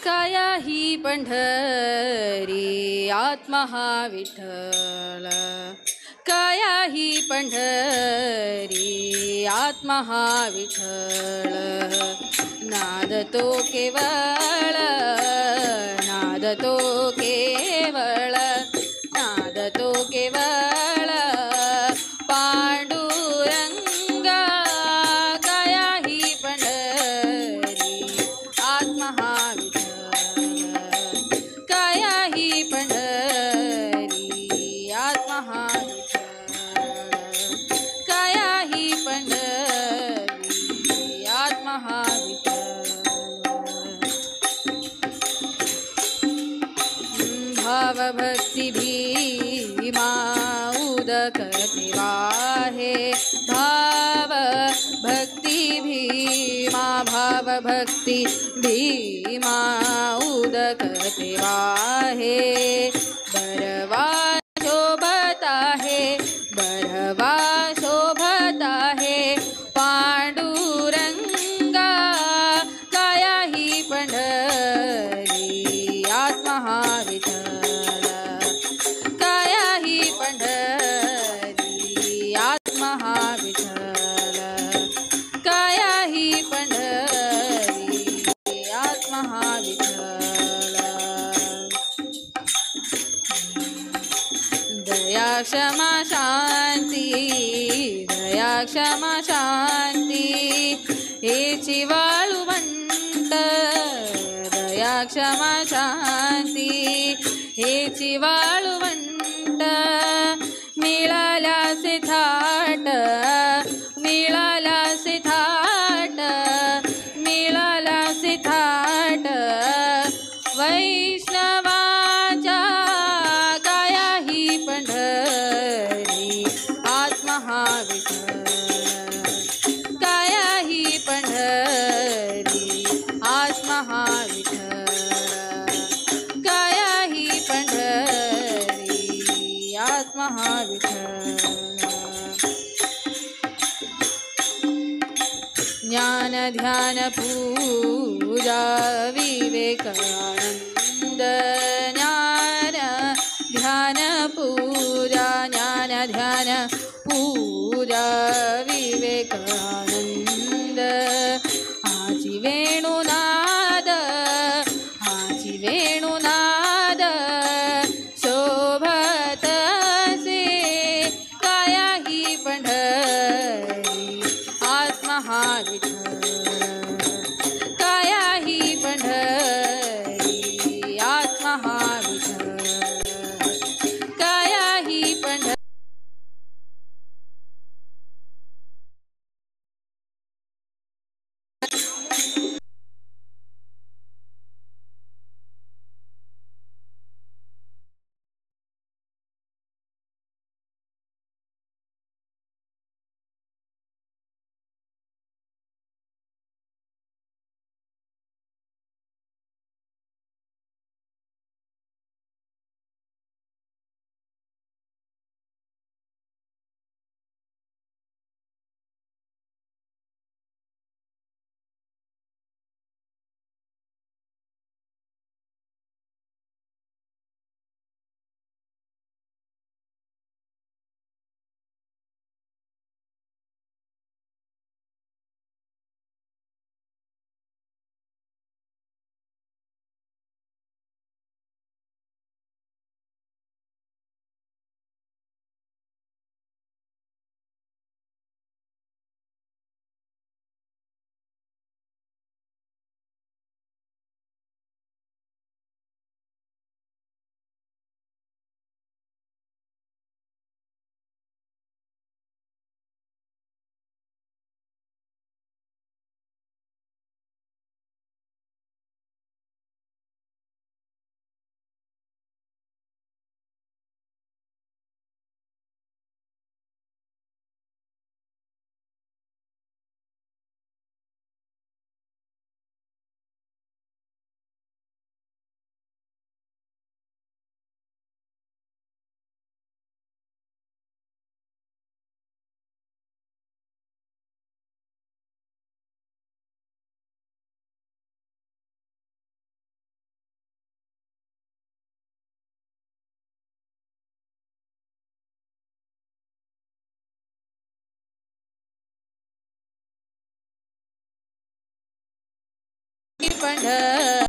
काया ही पंढरी आत्मा हा विठ्ठल, काया ही पंढरी आत्मा हा विठ्ठल नाद तो केवळ नाद तो केवळ नाद तो केवळ पांडुरंगा काया ही पंढरी आत्मा हा विठ्ठल काया ही पंढरी आत्मा हा विठ्ठल काया ही पंढरी आत्मा हा विठ्ठल. भावभक्ती भीमा उदक आहे भाव भक्ती भीमा भाव भक्ती भीमा उदक आहे बरवा शोभत आहे बरवा शोभत आहे पांडुरंगा काया ही पंढरी आत्मा हा विठ्ठल काया ही पंढरी आत्मा हा विठ्ठल काया ही पंढरी आत्मा हा विठ्ठल. दया क्षमा शांती दया क्षमा शांती हेची वाळुवंट दया क्षमा शांती हेची वाळुवंट मिळाल्यासे थाट मिळाल्यासे थाट मिळाल्यासे थाट वैष्णवाच्या काया ही पंढरी आत्मा हा विठ्ठल काया ही पंढरी आत्मा हा विठ्ठल काया ही पंढरी आत्मा हा विठ्ठल. ज्ञान ध्यान पूजा विवेकानंद ज्ञान ध्यान पूजा ज्ञान ध्यान पूजा विवेकानंद आची वेणुनाद आची वेणुनाद शोभत से काया ही पंढरी आत्मा हा विठ्ठल काया ही पंढरी आत्मा हा विठ्ठल काया ही पंढरी. पंढरी.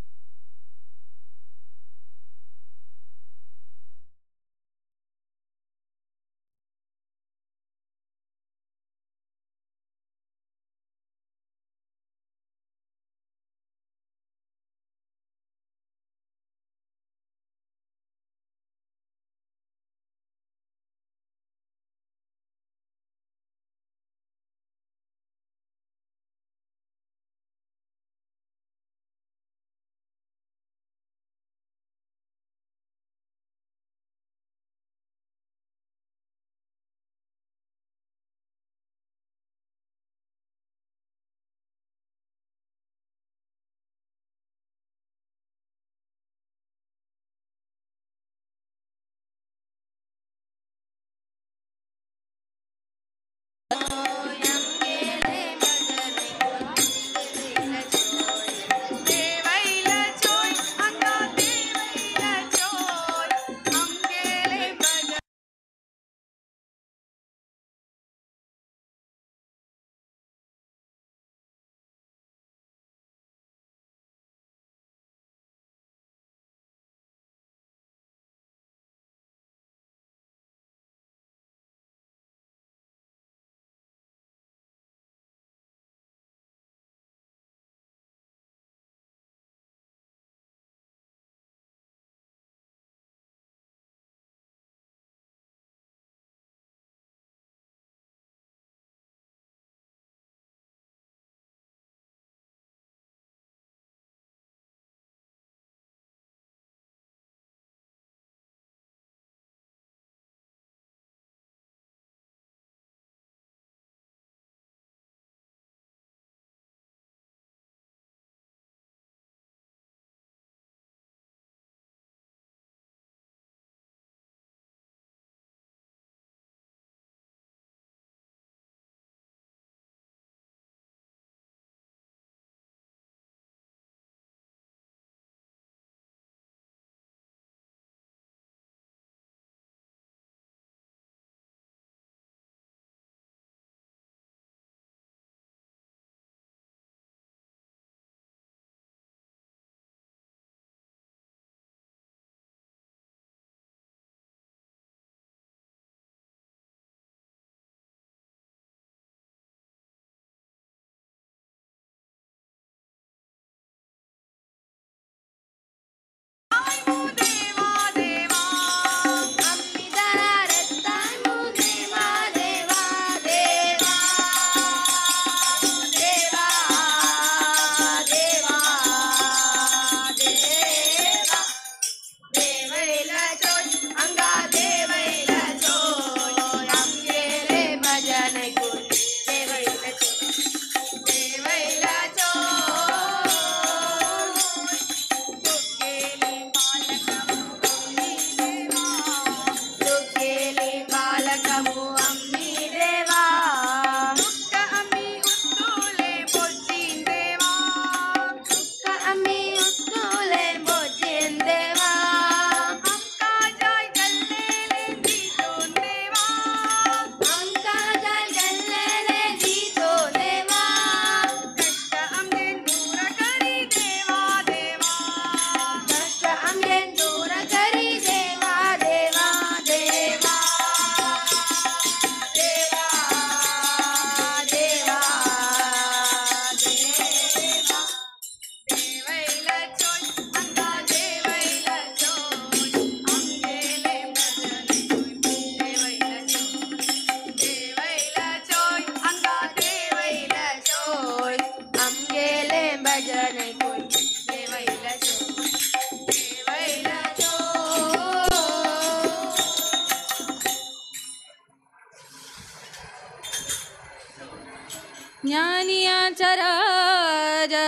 ज्ञानियांचा राजा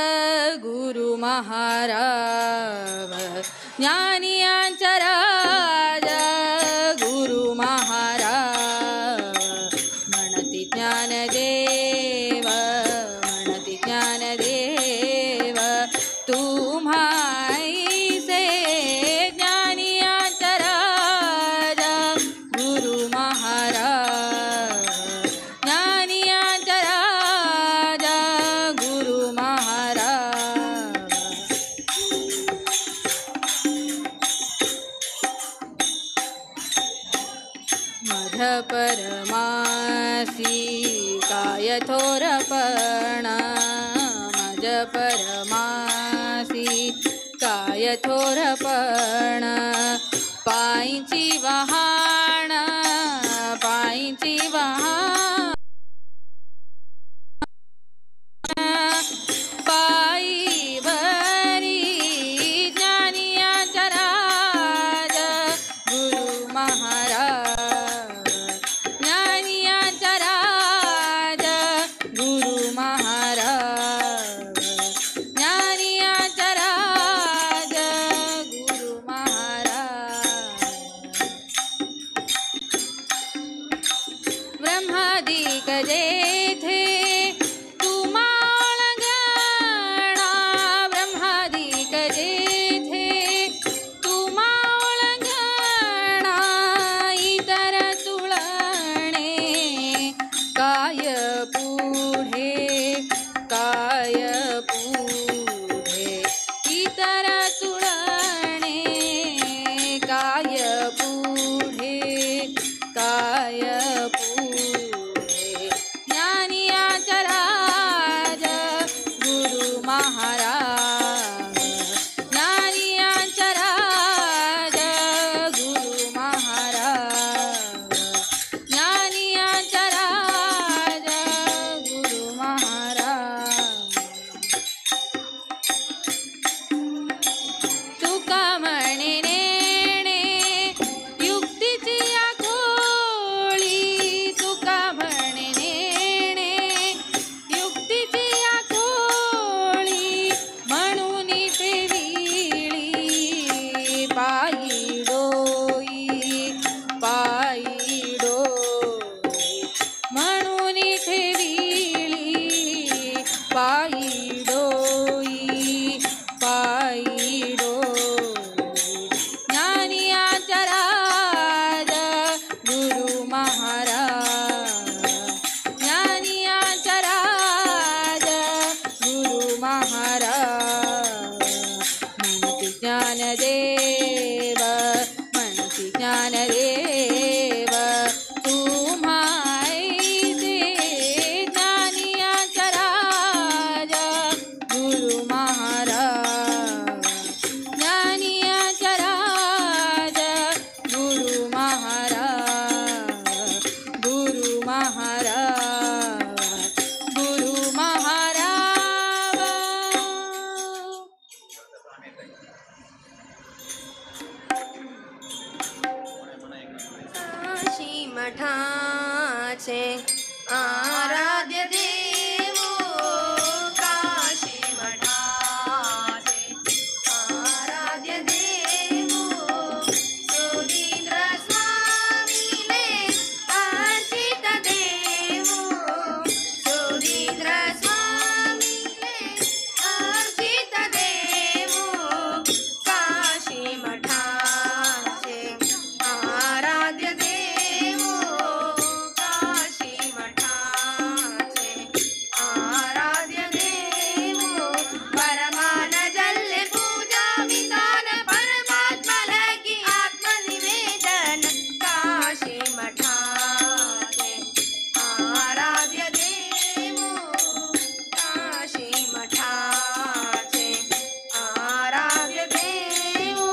गुरु महाराव, ज्ञानियांचा राजा गुरु महाराव, म्हणती ज्ञानदेव, म्हणती ज्ञानदेव तुम्हाईसे। ज्ञानियांचा राजा गुरु महाराव, ज्ञानियांचा राजा गुरु महाराव। मध परमासी काय थोरपण, मज परमासी काय थोरपण, पायीची वहाण, पायीची वहाण, पायी वरी ज्ञानियाचा राज गुरु महाराज, ज्ञानियाचा राज गुरु महाराज, ज्ञानियाचा राज गुरु महाराज। ब्रह्मादिक जेथे तुम्हाळगणा, ब्रह्मादिक जेथे तुम्हाळगणा, इतर तुळणे काय पुढे, काय पुढे, इतर तुळणे काय पुढे, काय पुढे, ज्ञानियाचा राज गुरु महाराज, ज्ञानियाचा राज गुरु महाराज, ज्ञानियाचा राज गुरु महाराज। तुका म्हणे नेणे युक्तीची आखोळी, तुका म्हणे नेणे युक्तीची आखोळी, म्हणून ठेविली पायी डोई, पायी डोई, म्हणून ठेविली पायी डोई, पायी डोई, ज्ञानियाचा राज गुरु महाराज, ज्ञानियाचा राज गुरु महाराज। म्हणती ज्ञानदेव, म्हणती ज्ञानदेव, तुम्हाईचे ज्ञानियाचा राज गुरु महाराज, ज्ञानियाचा राज गुरु महाराज, गुरु महाराज, गुरु महाराज। काशी मठाचे आराध्य देवो, काशी मठाचे आराध्य देवो, सुधींद्र स्वामीले अर्चित देवो, सुधींद्र स्वामीले अर्चित देवो, काशी मठाचे आराध्य देवो, काशी मठाचे आराध्य देवो, परमान जल पूजा विधान परमात्मा लगी आत्मनिवेदन, काशी मठाचे आराध्य देवो, काशी मठाचे आराध्य देवो।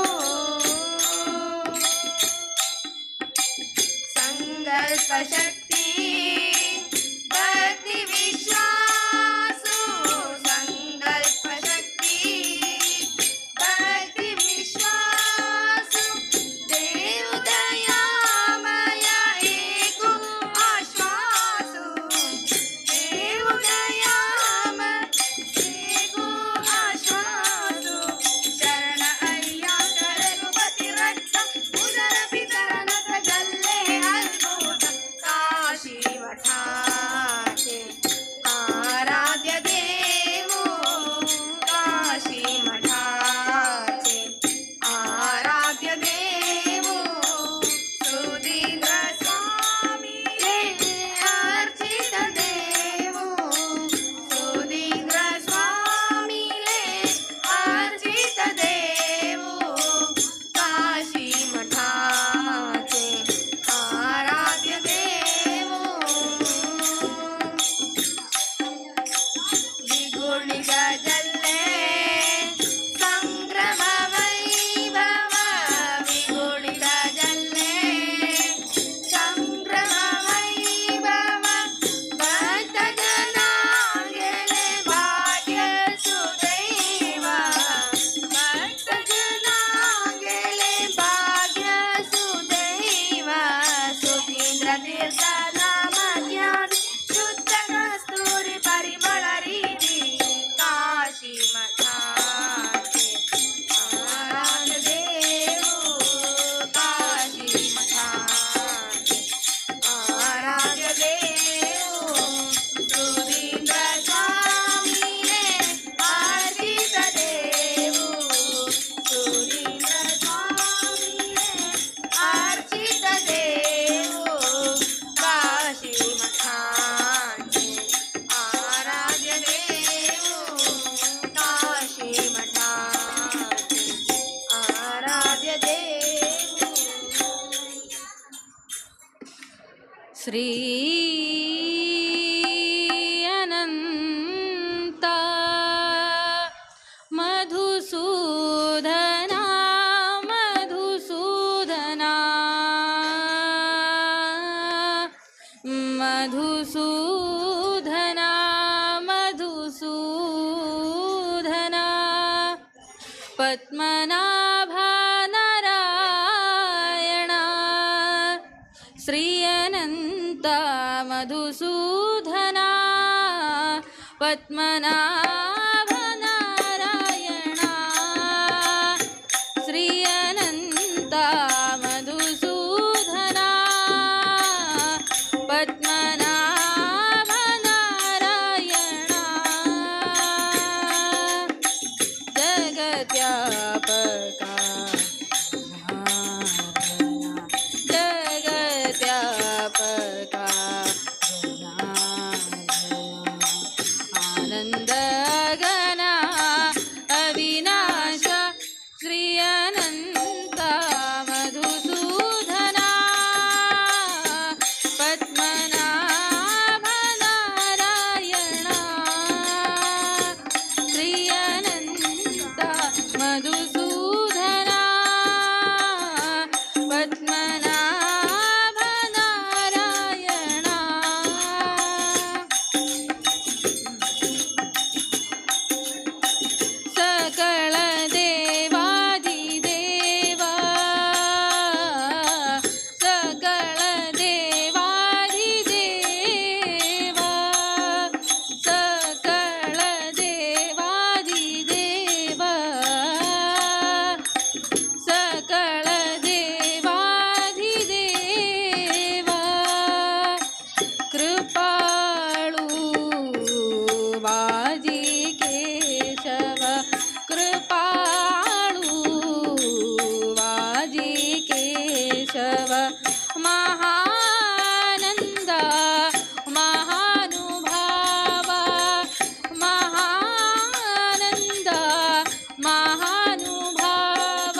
संकल्प शक्ती भक्ति विश्वासु, संकल्प शक्ती भक्ति विश्वासु, देव दयामय एको आश्वासु, देव दयामय एको आश्वासु, शरण अय्या रघुपति रक्षा, उदर पितर नथ जल्ले अद्भुत, काशी मठाचे ಚಕ್ರತೀರ್ಥ ನಾಮ ಖ್ಯಾತಿ ಶುದ್ಧ ಕಸ್ತೂರಿ ಪರಿಮಳ ರೀತಿ ಕಾಶಿ ಮಠಾಚೆ ಆರಾಧ್ಯ ದೇವು ಕಾಶಿ ಮಠಾಚೆ ಆರಾಧ್ಯ ದೇವು ಸುಧೀಂದ್ರ ಸ್ವಾಮಿಯೇ ಆರ್ಜಿತ ದೇವು ಸುಧೀಂದ್ರ ಸ್ವಾಮಿಯೇ ಆರ್ಜಿತ ದೇವು ಕಾಶಿ ಮಠಾಚೆ ಆರಾಧ್ಯ ದೇವು ಕಾಶಿ ಮಠಾಚೆ ಆರಾಧ್ಯ ದೇವು. ಶ್ರೀ ಅನಂತ ಮಧುಸೂದನ ಮಧುಸೂದನ ಮಧುಸೂದನ ಮಧುಸೂದನ ಪದ್ಮನಾಭ ನಾರಾಯಣ ಶ್ರೀ ಅನಂತ ಮಧುಸೂದನ ಪದ್ಮನಾಭ ನಾರಾಯಣ ಶ್ರೀ ಅನಂತ ಮಧುಸೂದನ ಪದ್ಮನಾಭ ನಾರಾಯಣ ಜಗತ್ಯಾಪಕ ಜಗತ್ಯಾಪಕ ಆನಂದ ಗಣ ಅವಿನಾಶ ಶ್ರೀ ಅನಂತ ಮಧುಸೂದನ ಪದ್ಮನಾಭ ನಾರಾಯಣ ಶ್ರೀ ಅನಂತ ಮಧುಸೂದನ ಪದ್ಮನಾಭ ನಾರಾಯಣ. ಸಕಲ ದೇವಾದಿದೇವ ಸಕಲ ದೇವಾದಿದೇವ ಸಕಲ ದೇವಾದಿದೇವ ಸಕಲ ದೇವಾದಿದೇವ ಕೃಪಾಳು ವಾಜಿ ಕೇಶವ ಕೃಪಾಳು ವಾಜಿ ಕೇಶವ ಮಹಾನಂದ ಮಹಾನುಭಾವ ಮಹಾನಂದ ಮಹಾನುಭಾವ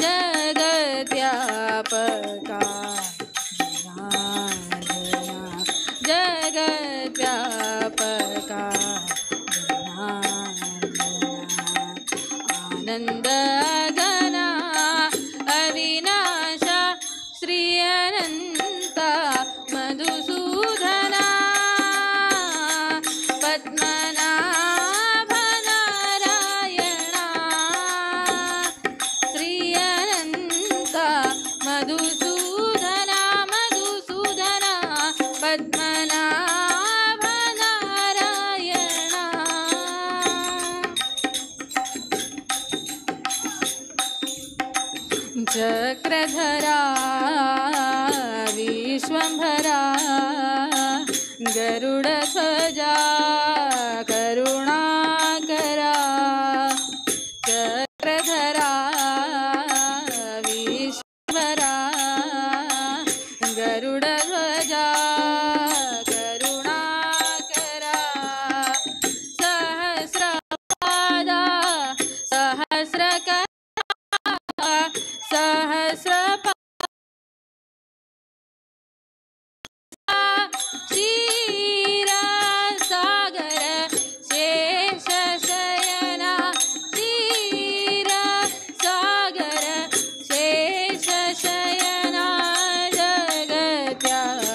ಜಗತ್ಯಾಪಕ ಜಗತ್ಯಾಪಕ ಆನಂದ ಗಣ ಅವಿನಾಶ ಶ್ರೀ ಅನಂತ ಮಧುಸೂದನ ಪದ್ಮನಾಭ ನಾರಾಯಣ ಶ್ರೀ ಅನಂತ ಮಧುಸೂದನ ಮಧುಸೂದನ ಪದ್ಮನಾಭ ನಾರಾಯಣ. ಚಕ್ರಧರಾ ವಿಶ್ವಂಭರಾ ಗರುಡಧ್ವಜಾ ಕರುಣಾಕರಾ ಚಕ್ರಧರಾ ವಿಶ್ವರಾ ಗರುಡಧ್ವಜಾ ಕರುಣಾಕರಾ ಸಹಸ್ರಪಾದ ಸಹಸ್ರಕ ಸಹಸ್ರಪ ಕ್ಷೀರಸಾಗರ ಶೇಷಶಯನ ಕ್ಷೀರಸಾಗರ ಶೇಷಶಯನ ಜಗತ್ಯಾಪಕ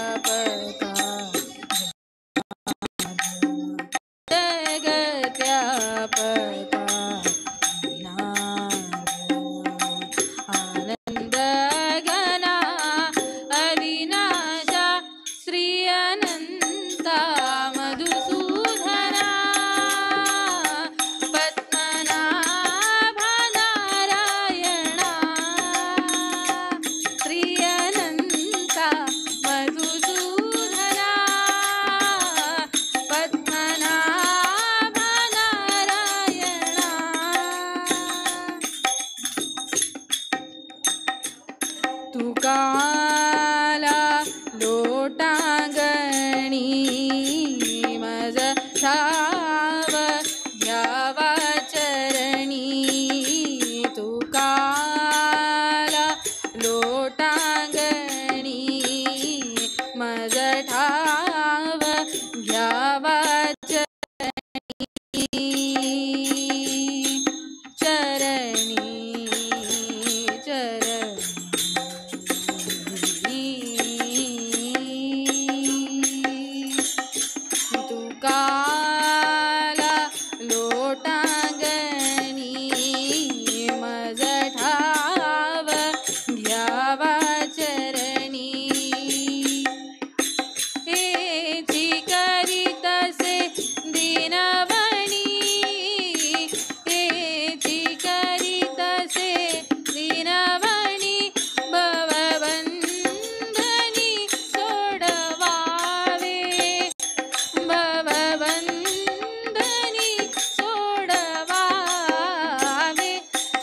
मज ठाव घ्यावा चरणी चरणी चरणी। तुकाला लोटांगणी मज ठाव घ्यावा चरणी। हेची करीतसे दीनवणी हेची करीतसे दीनवणी भवबंधनी सोडवावे भवबंधनी सोडवावे।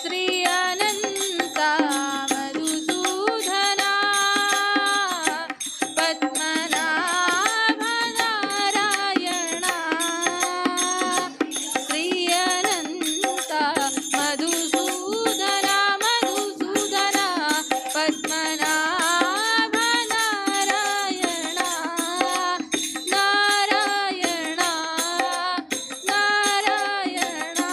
श्री अनंता मधुसूदना पद्मनाभ नारायणा। श्री अनंता मधुसूदना मधुसूदना पद्मनाभ नारायणा नारायणा नारायणा।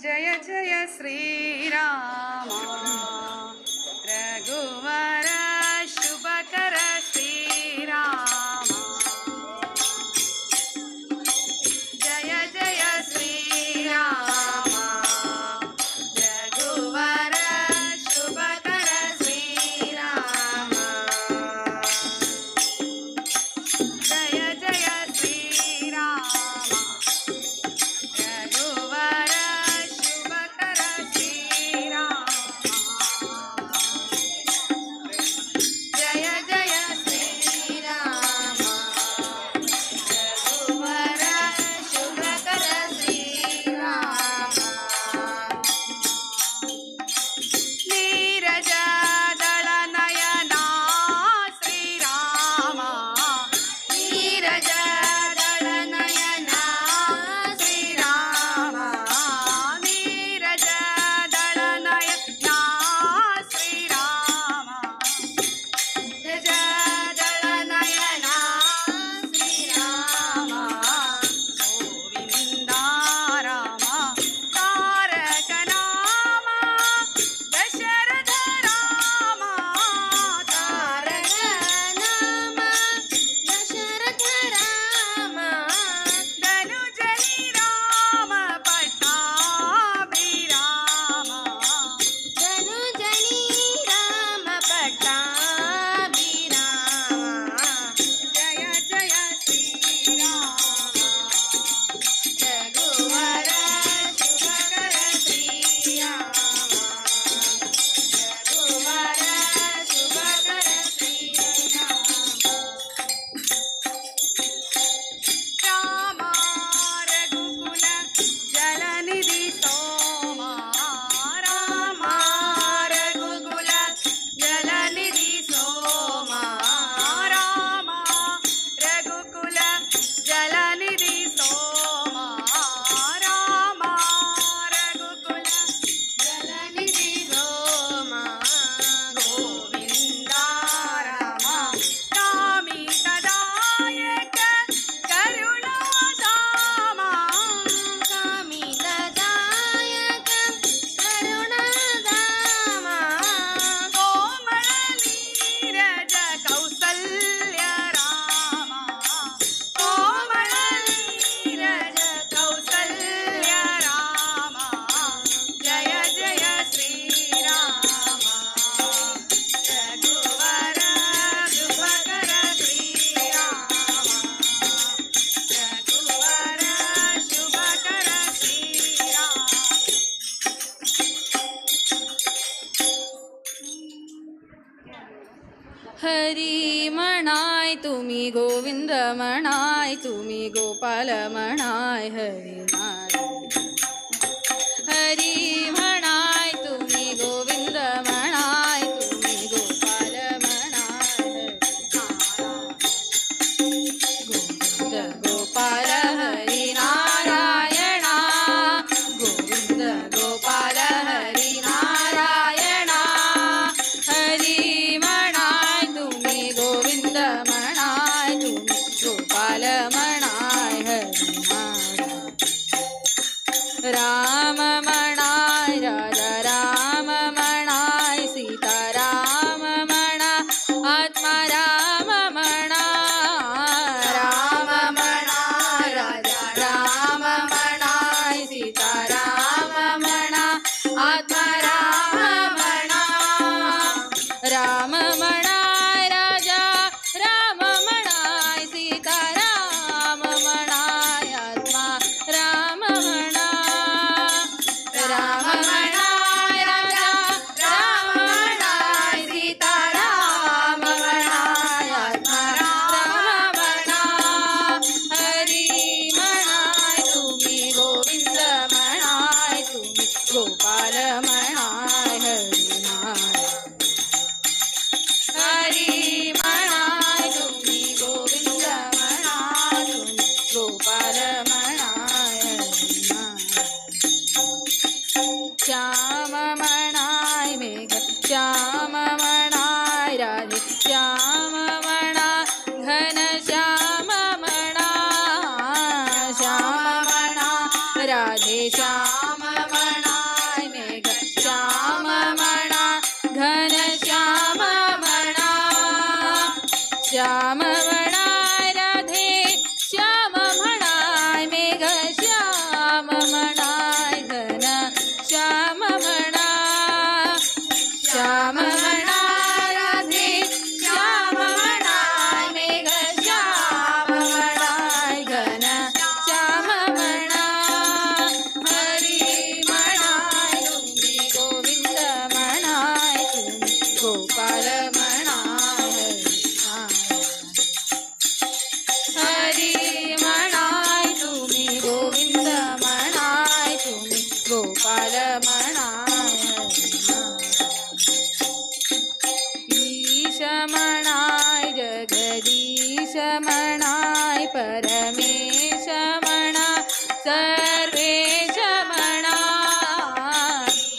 जय जय श्रीराम रघुवर शुभकर श्रीराम। जय जय श्रीराम रघुवर शुभकर श्रीराम। जय जय श्रीराम रघुवर शुभकर श्रीराम। जय जय श्रीराम रघुवर शुभकर श्रीराम। नीरज दल नयना श्रीराम नीरज दल नयना श्रीराम नीरज दल नयना श्रीराम नीरज दल नयना श्रीराम। गोविंद राम तारक नाम दशरथ राम तारक नाम दशरथ राम धनुजनि राम पट्टाभि राम धनुजनी राम पट्टाभि राम। जय जय श्रीराम रघुवर शुभकर श्रीराम रघुवर शुभकर श्रीराम। राम रघुकुल जलनिधि सोमा राम रघुकुल जलनिधि सोमा राम रघुकुल जलनिधि सोमा राम रघुकुल जलनिधि सोमा। गोविंद राम कामितदायक करुणाधामा कामितदायक करुणाधामा कोमल नीरज कौसल्य राम कोमल नीरज कौसल्य राम। जय जय श्रीराम रघुवर शुभकर श्रीराम रघुवर शुभकर श्रीराम। हरी म्हणाय तुम्ही गोविंद म्हणाय तुम्ही गोपाल म्हणाय हरी नारायण। हरी म्हणाय तुम्ही गोविंद म्हणाय तुम्ही गोपाल म्हणाय हरी नारायण। गोविंद गोपाल हरी नारायणा गोविंद गोपाल हरी नारायण। आत्मा राम म्हणा. राम म्हणाय राजा राम म्हणाय सीता राम म्हणाय आत्मा राम म्हणा. राम म्हणाय राजा राम म्हणाय सीता राम म्हणाय आत्मा राम म्हणा. हरी म्हणाय तुम्ही गोविंद म्हणाय तुम्ही गोपाल म्हणाय हरी म्हणाय. हरी म्हणाय तुम्ही गोविंद म्हणाय तुम्ही गोपाल म्हणाय हरी म्हणाय. श्याम म्हणाय मेघ श्याम म्हणाय राधे श्याम म्हणा घन श्याम म्हणा. श्याम म्हणा राधे श्याम म्हणाय मेघ श्याम म्हणा घन श्याम म्हणा. श्याम म्हणाय राधे श्याम म्हणाय मेघ श्याम म्हणाय घन श्याम म्हणा. श्याम म्हणाय राधे श्याम म्हणाय मेघ श्याम म्हणाय घन श्याम म्हणा. हरी म्हणाय तुम्ही गोविंद म्हणाय तुम्ही गोपाल म्हणाय हरी. हरी म्हणाय तुम्ही गोविंद म्हणाय तुम्ही गोपाल म्हणाय हरी. ईश म्हणाय जगदीश म्हणाय परमेश म्हणा सर्वेश म्हणा.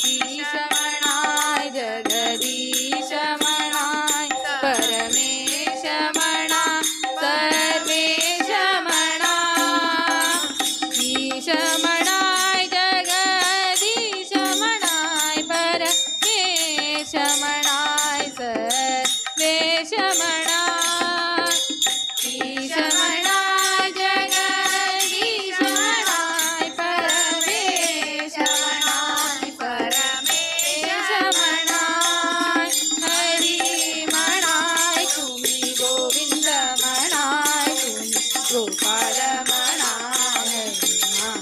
ईश म्हणाय जगदीश म्हणाय परमेश म्हणा सर्वेश म्हणा. ईश म्हणाय जगदीश म्हणाय परमेश म्हणाय सर्वेश म्हणा. ईश म्हणाय जगदीश म्हणाय परमेश म्हणाय परमेश म्हणाय. हरी म्हणाय तुम्ही गोविंद म्हणाय तुम्ही गोपाल म्हणाय हरी म्हणाय.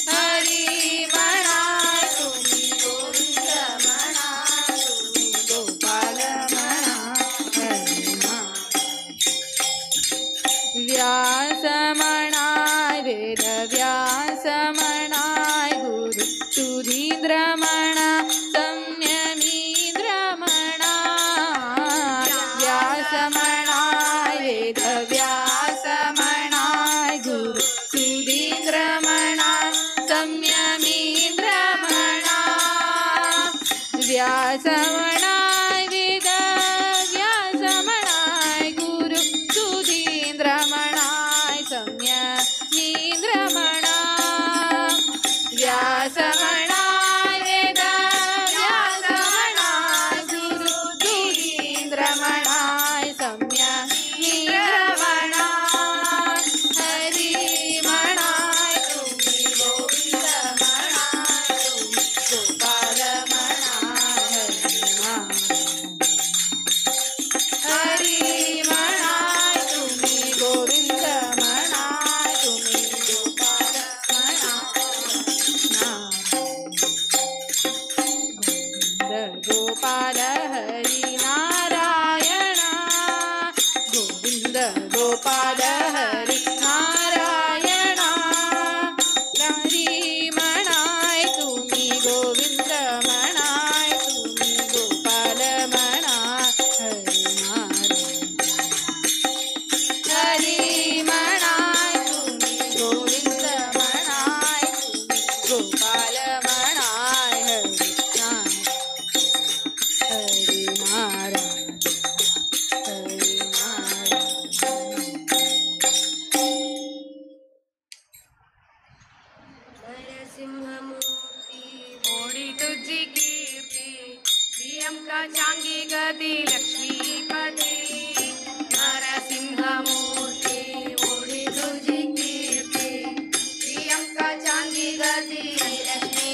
हरी म्हणाय तुम्ही गोविंद म्हणाय तुम्ही गोपाल म्हणाय हरी म्हणाय. व्यास म्हणाय वेद व्यास म्हणाय गुरु सुधींद्र म्हणा संयमींद्र म्हणा. व्यास म्हणाय वेद व्यास म्हणाय गुरु सुधींद्र म्हणा संयमींद्र म्हणा. व्यास म्हणाय वेद व्यास म्हणाय गुरु सुधींद्र म्हणाय संयमींद्र म्हणा. व्यास म्हणाय वेद व्यास म्हणाय गुरु सुधींद्र म्हणाय संयमींद्र म्हणा. हरी म्हणाय तुम्ही गोविंद म्हणाय तुम्ही गोपाल म्हणाय हरी म्हणाय. हरी म्हणाय तुम्ही गोविंद म्हणाय तुम्ही गोपाल म्हणाय. गोविंद गोपाल हरी नारायणा गोविंद गोपाल हरी नारायणा. हरी म्हणाय तुम्ही गोविंद म्हणाय तुम्ही गोपाल म्हणाय हरी नारायण. हरी म्हणाय तुम्ही गोविंद म्हणाय तुम्ही गोपाल म्हणाय हरी नारायण. हरी नारायण हरी नारायण. नरसिंहमूर्ती ओढी तुझी कीर्ती प्रियंका चांगी गती लक्ष्मीपती. नरसिंहमूर्ती ओढी तुझी कीर्ती प्रियंका चांगी गती लक्ष्मी.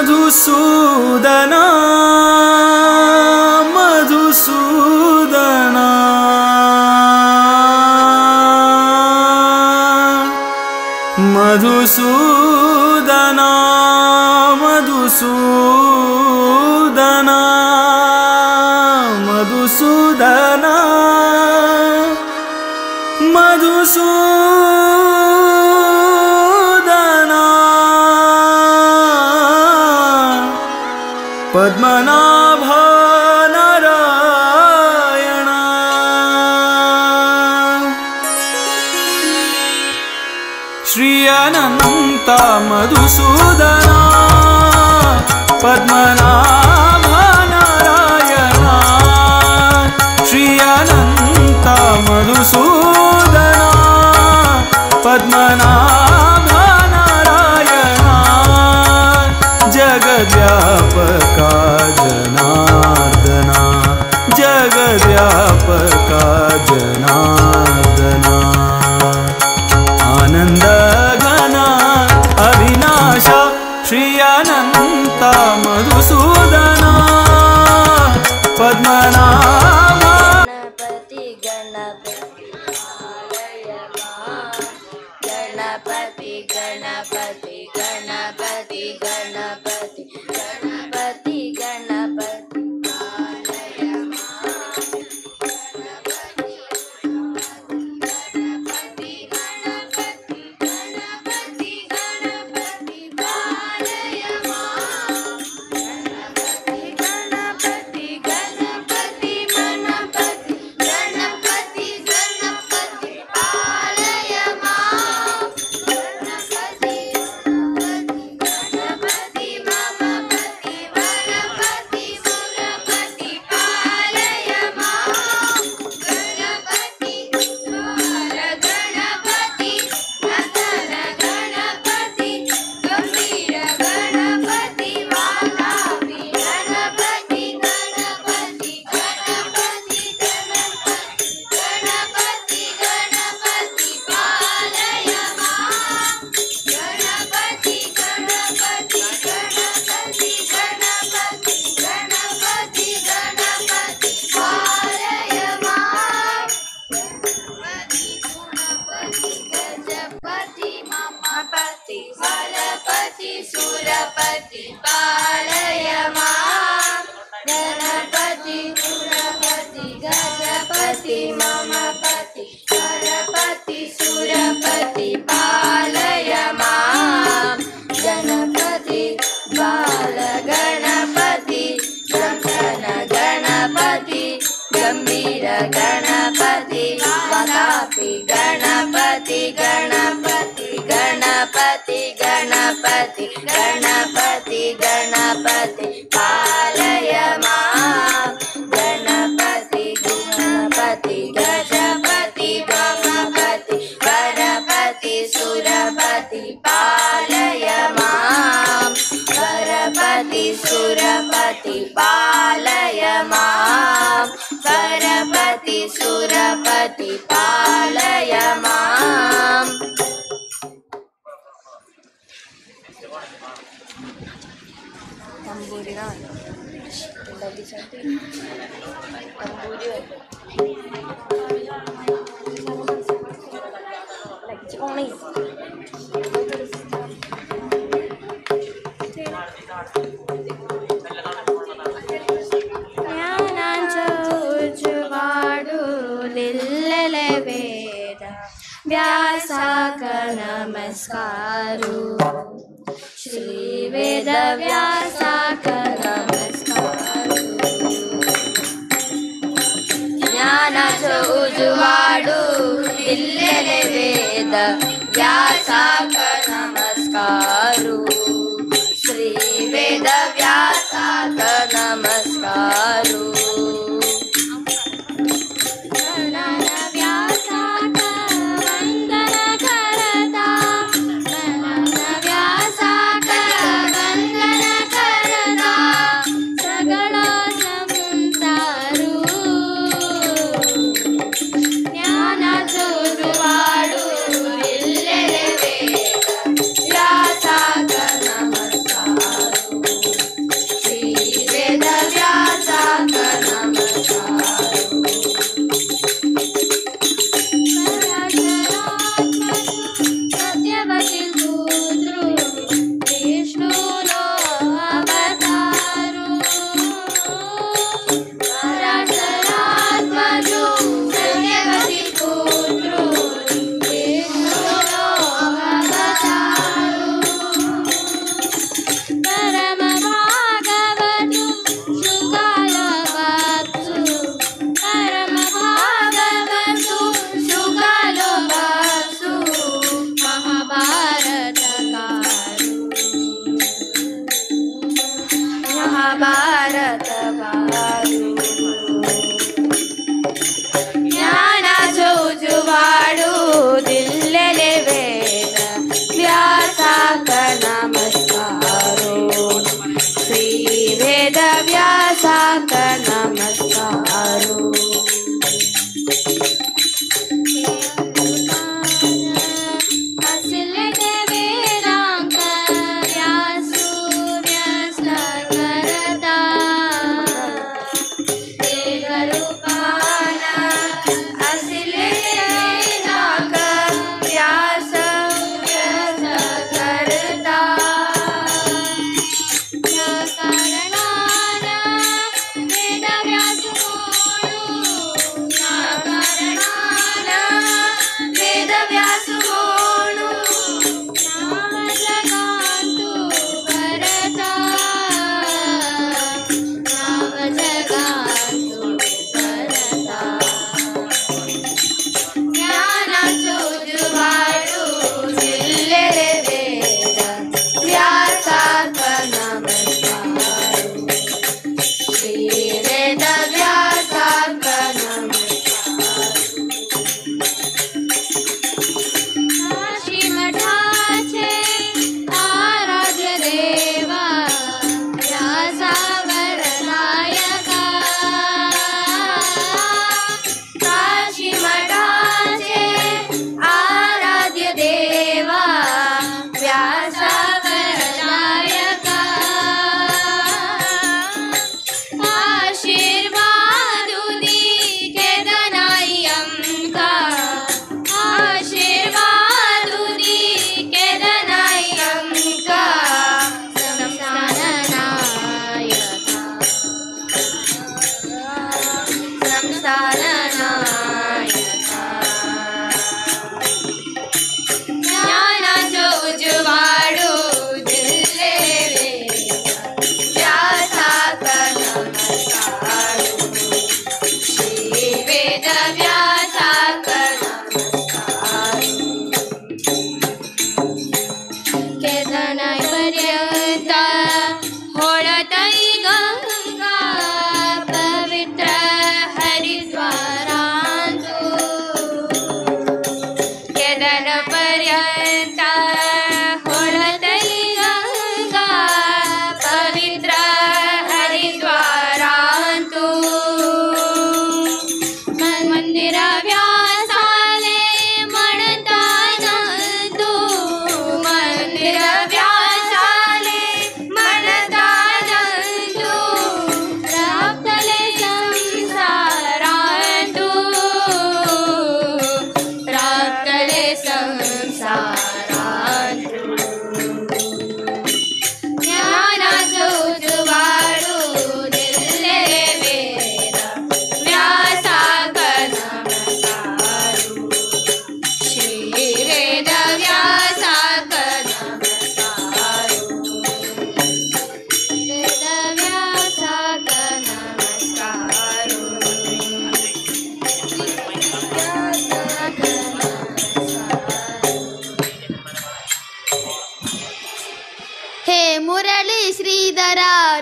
मधुसूदन मधुसूदन मधुसूदन मधुसूदन मधुसूदन मधुसूदन पद्मनाभ नारायण श्री अनंत मधुसूदन पद्मनाभ नारायण श्री अनंत मधुसूदन पद्मनाभ नारायण जगद्व्यापका जनार्दना जगद्व्यापका जनार्दना आनंद घन अविनाश श्री अनंत मधुसूदन पद्मनाभ गणपति गणपति गणपति गणपति गणपति गणपति गणपति गणपति सुरपति पालय मां गणपति गुणपति गजपति ममपति हरपति सुरपति पालय मां गणपति बाल गणपति गण गणपति गंभीर गणपति वातापि गणपति गणपति गणपति गणपति गणपति गणपति पालय मां गणपति गुणपति गजपति ममपति वरपति सुरपति पालय मां वरपति सुरपति पालय मां वरपति सुरपति पालय मां। व्यासाक नमस्कारो श्री वेद व्यासाक नमस्कारो ज्ञानाचो उजवाडू दिल्लेले वेद व्यासाक नमस्कारो श्री वेद व्यासाक नमस्कारो। ज्ञानाचो उजवाडू दिल्लेले वेद व्यासाक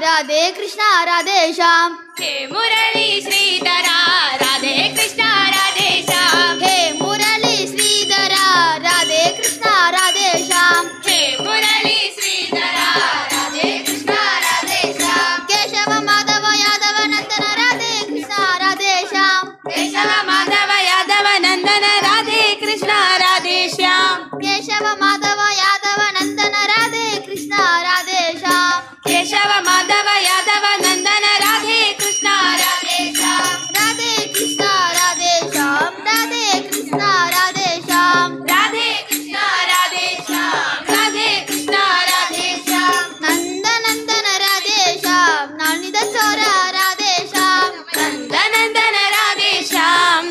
Radhe Krishna Radhe Shyam. हे मुरली श्रीधरा राधे कृष्णा राधे श्याम। हे मुरली श्रीधरा राधे कृष्णा राधे श्याम। हे मुरली श्रीधरा राधे कृष्णा राधे श्याम। केशव माधव यादव नंदन राधे कृष्णा राधे श्याम। केशव माधव यादव नंदन राधे कृष्णा राधे श्याम। केशव माधव यादव नंदन राधे कृष्णा राधे श्याम। केशव माधव यादव नंदन राधे कृष्णा राधे श्याम। राधे कृष्णा राधे श्याम राधे कृष्णा राधे श्याम। राधे कृष्णा राधे श्याम राधे कृष्णा राधे श्याम। नंद नंदन राधे श्याम नवनीत चोरा राधे श्याम। नंद नंदन राधे श्याम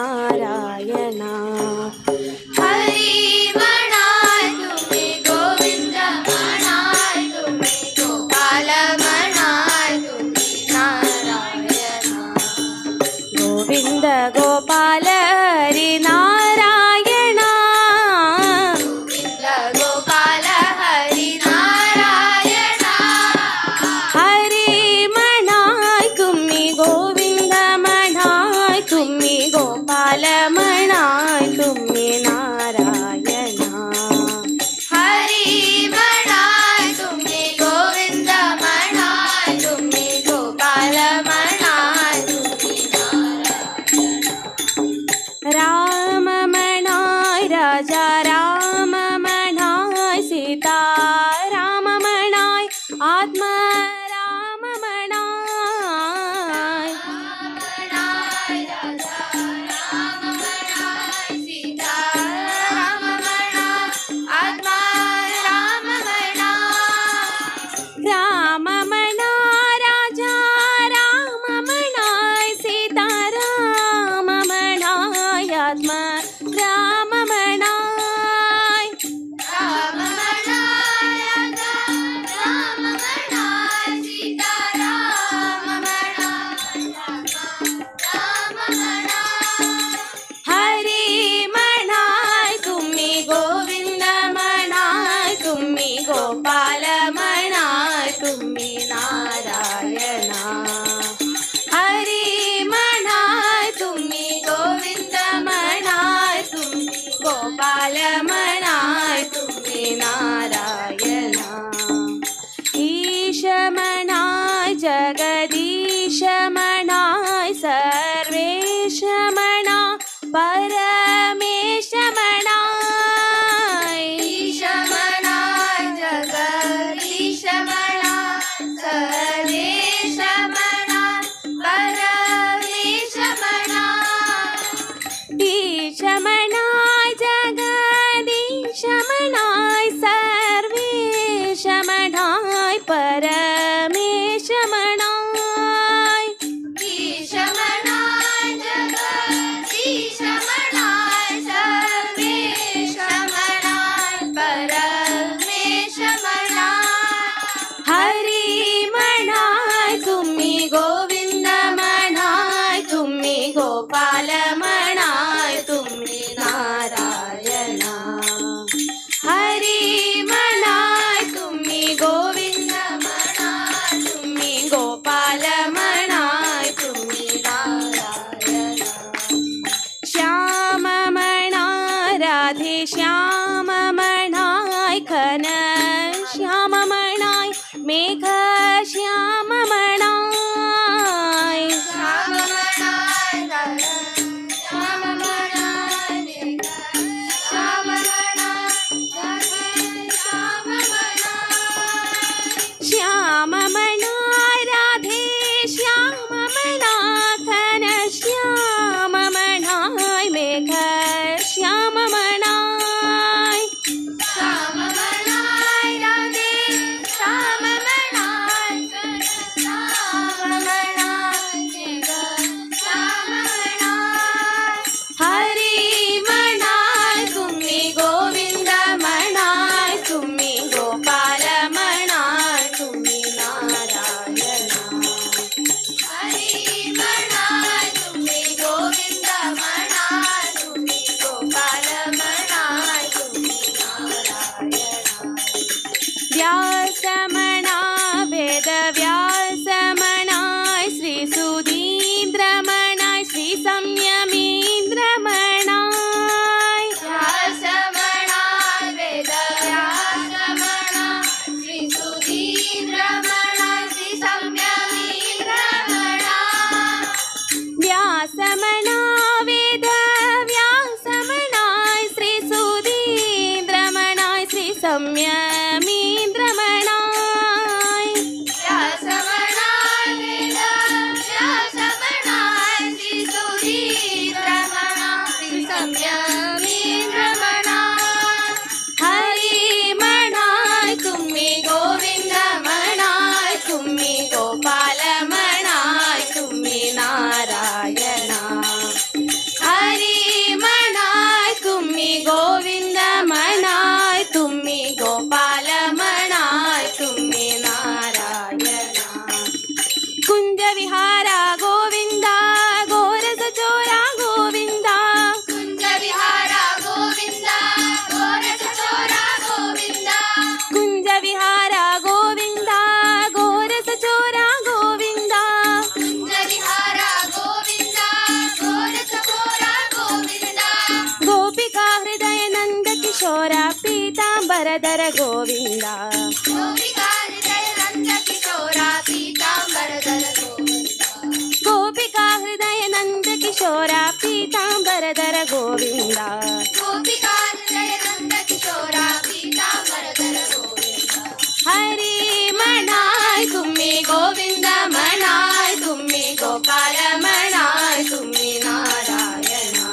नारायणा. हरी म्हणाय तुम्ही गोविंद म्हणाय तुम्ही गोपाल म्हणाय तुम्ही नारायणा. गोविंद गोपाल हरी नारायणा. गोविंद गोपाल हरी नारायणा. हरी म्हणाय तुम्ही गोविंद म्हणाय तुम्ही गोपाल म्हणाय तुम्ही नारायणा. हरी म्हणाय तुम्ही गोविंद म्हणाय तुम्ही गोपाल म्हणाय तुम्ही नारायणा. राम म्हणाय राजा राम म्हणाय सीता राम म्हणाय आत्मा राम म्हणाय. म्हणाय राजा राम म्हणाय सीता राम म्हणाय आत्मा राम म्हणाय. राम म्हणाय राजा राम म्हणाय सीता राम म्हणाय आत्मा राम म्हणाय. राम म्हणाय राजा राम म्हणाय सीता राम म्हणाय आत्मा राम म्हणाय. हरी म्हणाय तुम्ही गोविंद म्हणाय तुम्ही गोपाल म्हणाय तुम्ही नारायणा. हरी म्हणाय तुम्ही गोविंद म्हणाय तुम्ही गोपाल म्हणाय तुम्ही नारायणा. ईश म्हणाय जगदीश म्हणाय सर्वेश म्हणा परमेश म्हणाय. ईश म्हणाय जगदीश म्हणाय सर्वेश म्हणाय परमेश म्हणाय. ईश म्हणाय जगदीश म्हणाय सर्वेश म्हणाय परमेश म्हणाय. ईश म्हणाय जगदीश म्हणाय सर्वेश म्हणाय परमेश म्हणाय. हरी म्हणाय तुम्ही गोविंद म्हणाय तुम्ही गोपाल म्हणाय तुम्ही नारायणा. हरी म्हणाय तुम्ही गोविंद म्हणाय तुम्ही गोपाल म्हणाय तुम्ही नारायणा. श्याम म्हणाय राधे श्याम म्हणाय घन श्याम म्हणाय मेघ श्याम म्हणाय. श्याम म्हणाय राधा श्याम म्हणाय मेघ श्याम म्हणाय राधे श्याम म्हणाय. श्याम म्हणाय राधे श्याम म्हणा घन श्याम म्हणाय मेघ श्याम म्हणाय. श्याम म्हणाय राधे श्याम म्हणाय श्याम म्हणाय मेघ श्याम म्हणाय. हरी म्हणाय तुम्ही गोविंद म्हणाय तुम्ही गोपाल म्हणाय तुम्ही नारायणा. हरी म्हणाय तुम्ही गोविंद म्हणाय तुम्ही गोपाल म्हणाय तुम्ही नारायणा. व्यास म्हणा वेद व्यास म्हणाय श्री सुधींद्र म्हणाय श्री संयमींद्र म्हणाय. व्यास म्हणाय वेद व्यास म्हणाय श्री सुधींद्र म्हणाय श्री संयमींद्र म्हणाय. व्यास म्हणा वेद व्यास म्हणाय श्री सुधींद्र म्हणाय श्री संयमींद्र म्हणाय. व्यास म्हणाय वेद व्यास म्हणाय श्री सुधींद्र म्हणाय श्री संयमींद्र म्हणाय. हरी म्हणाय तुम्ही गोविंद म्हणाय तुम्ही गोपाल म्हणाय तुम्ही नारायणा. हरी किशोर पीतांबरधर गोविंदा. गोपिका हृदय नंद किशोरा पीतांबरधर गोविंदा. गोपिका हृदय नंद किशोरा पीतांबरधर गोविंदा. गोपिका हृदय नंद किशोरा पीतांबरधर गोविंदा. हरी म्हणाय तुम्ही गोविंद म्हणाय तुम्ही गोपाल म्हणाय तुम्ही नारायणा.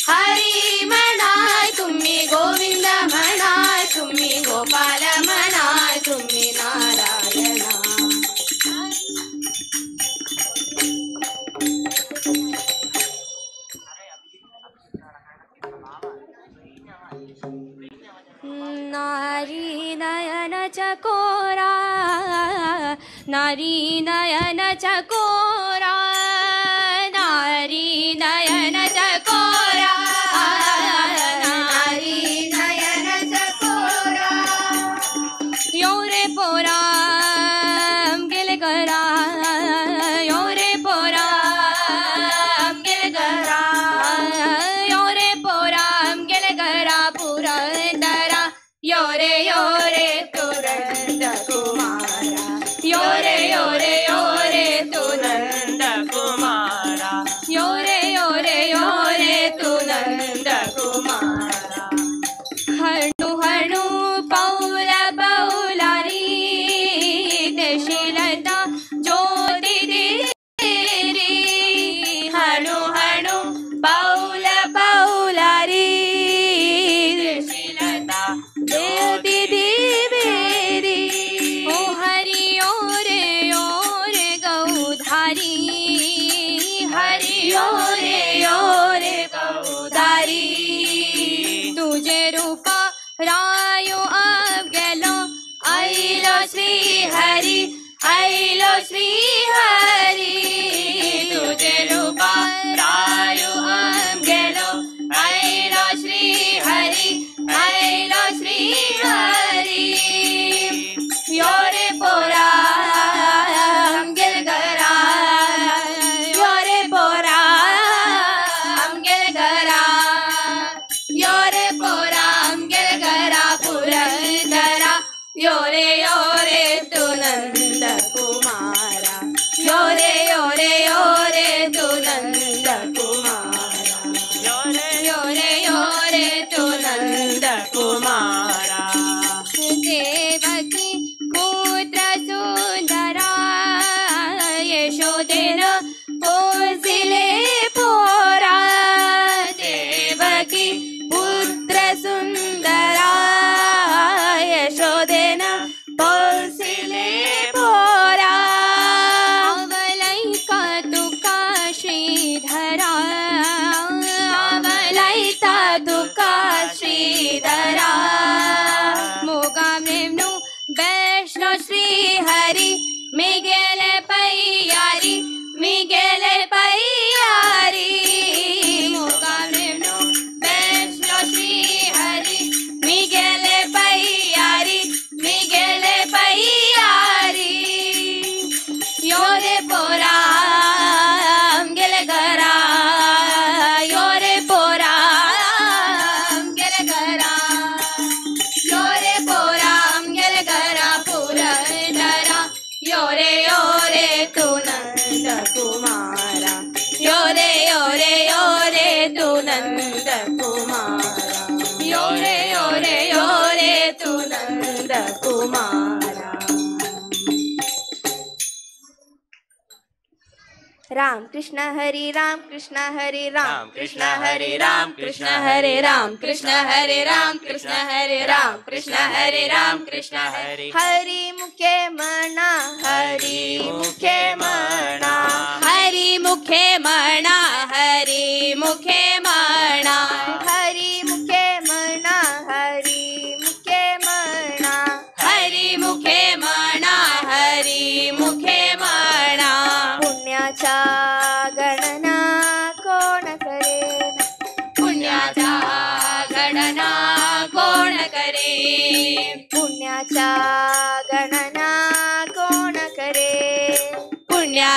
हरी म्हणाय तुम्ही गोविंद म्हणाय तुम्ही गोपाल म्हणाय तुम्ही नारायणा. नारी नयन चकोरा नारी नयन चकोरा नारी नयन चकोरा नारी नयन चकोरा. योरे पोरा गेले करा योरे पोरा गेले करा योरे पोरा गेले करा पुरंदरा योरे योरे तुरंद कुमारा योरे योरे योरे तुनंद कुमारा योरे योरे योरे तुनंद कुमारा. हणू हणू पौल पौलारी देशिलता ज्योती देरी. हणू हणू पौल पौलारी देशिलता ज्योती देवेरी. ओ हरि ओ रे गौधारी हरि ओ रे गौधारी. तुझे रूपा रायो अब गेलो आइलो श्री हरि आइलो श्री हरि. तुझे रूपा रायो अब गेलो आइलो श्री हरि आइलो श्री हरि. योरे पोरा गेल घरा योरे पोरा गेल घरा योरे पोरा गेल घरा पुरंदरा योरे योरे तुनंद कुमारा योरे योरे योरे तुनंद कुमारा योरे योरे योरे तुनंद कुमारा. देवकी पुत्र सुंदरा यशोदेन पोसिले पोरा. देवकी पुत्र सुंदरा यशोदेन पोसिले पोरा. आवलैका तुका श्रीधरा आवलैता तुका श्रीधरा. मोगा मेमनु वैष्णो श्री हरि मी गेले पैयारी मी गेले पैयारी. मोगा मेमनु वैष्णो श्री हरि मी गेले पैयारी मी गेले पैयारी. योरे पोरा गेले घरा योरे पोरा गेले घरा योरे पोरा गेले घरा पुरंदरा योरे योरे तुनंद कुमारा योरे योरे योरे तुनंद कुमारा योरे योरे योरे तुनंद कुमारा. राम कृष्ण हरि राम कृष्ण हरि राम कृष्ण हरे राम कृष्ण हरे राम कृष्ण हरे राम कृष्ण हरे राम कृष्ण हरे राम कृष्ण हरे. हरि मुखे म्हणा हरि मुखे म्हणा हरि मुखे म्हणा हरि मुखे म्हणा हरि मुखे म्हणा हरि मुखे म्हणा हरि मुखे म्हणा हरि मुखे म्हणा. पुण्याच्या गणना कोण करेन पुण्याच्या गणना कोण करे पुण्याच्या गणना कोण करे पुण्या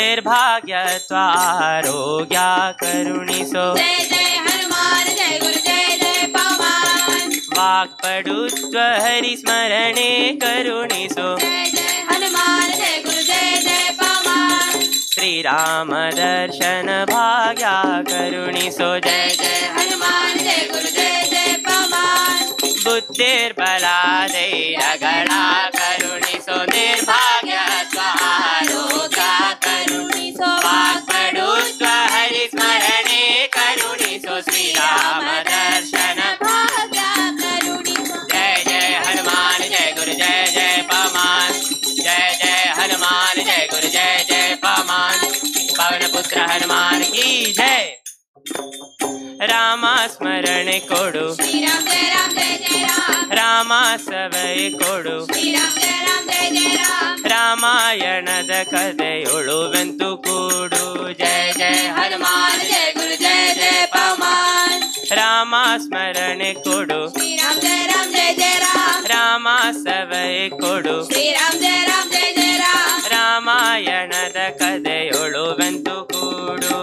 ನಿರ್ಭಾಗ್ಯತ್ವ ಆರೋಗ್ಯ ಕರುಣಿಸೋ ಜಯ ಜಯ ಹನುಮಾನ್ ಜಯ ಗುರು ಜಯ ಜಯ ಪವನ್ ವಾಕ್ಪಡುತ್ವ ಹರಿ ಸ್ಮರಣೆ ಕರುಣಿಸೋ ಜಯ ಜಯ ಹನುಮಾನ್ ಜಯ ಗುರು ಜಯ ಜಯ ಪವನ್ ಶ್ರೀರಾಮ ದರ್ಶನ ಭಾಗ್ಯ ಕರುಣಿಸೋ ಜಯ ಜಯ ಹನುಮಾನ್ ಜಯ ಗುರು ಜಯ ಜಯ ಪವನ್ ಬುದ್ಧಿರ್ಬಲ ಧೈರ್ಯಗಳ ಕರುಣಿಸೋ ನಿರ್ಭಾಗ್ಯತ್ವ ಆರೋಗ್ಯ ಕರುಣಿಸೋ ವಾಕ್ಪಡುತ್ವ ಹರಿ ಸ್ಮರಣೆ ಕರುಣಿಸೋ ಶ್ರೀರಾಮ ದರ್ಶನ ಭಾಗ್ಯ ಕರುಣಿಸೋ ಜಯ ಜಯ ಹನುಮಾನ್ ಜಯ ಗುರು ಜಯ ಜಯ ಪವನ್ ಜಯ ಜಯ ಹನುಮಾನ್ ಜಯ ಗುರು ಜಯ ಜಯ ಪವನ್ ಪವನ ಪುತ್ರ ಹನುಮಾನ್ ಕಿ ಜಯ. ರಾಮ ಸ್ಮರಣೆ ಕೊಡು ಶ್ರೀರಾಮ್ ಜಯ ರಾಮ್ ಜಯ ಜಯ ರಾಮ್ ರಾಮ ಸವೈ ಕೊಡು ಶ್ರೀರಾಮ್ ಜಯ ರಾಮ್ ಜಯ ಜಯ ರಾಮ್ ರಾಮಾಯಣದ ಕಥೆಯೊಳುವೆಂತು ಕೂಡು ಜಯ ಜಯ ಹನುಮಾನ್ ಜಯ ಗುರು ಜಯ ಜಯ ಪವನ್ ರಾಮ ಸ್ಮರಣೆ ಕೊಡು ಶ್ರೀರಾಮ್ ಜಯ ರಾಮ್ ಜಯ ಜಯ ರಾಮ್ ರಾಮ ಸವೈ ಕೊಡು ಶ್ರೀರಾಮ್ ಜಯ ರಾಮ್ ಜಯ ಜಯ ರಾಮ್ ರಾಮಾಯಣದ ಕಥೆಯೊಳುವೆಂತು ಕೂಡು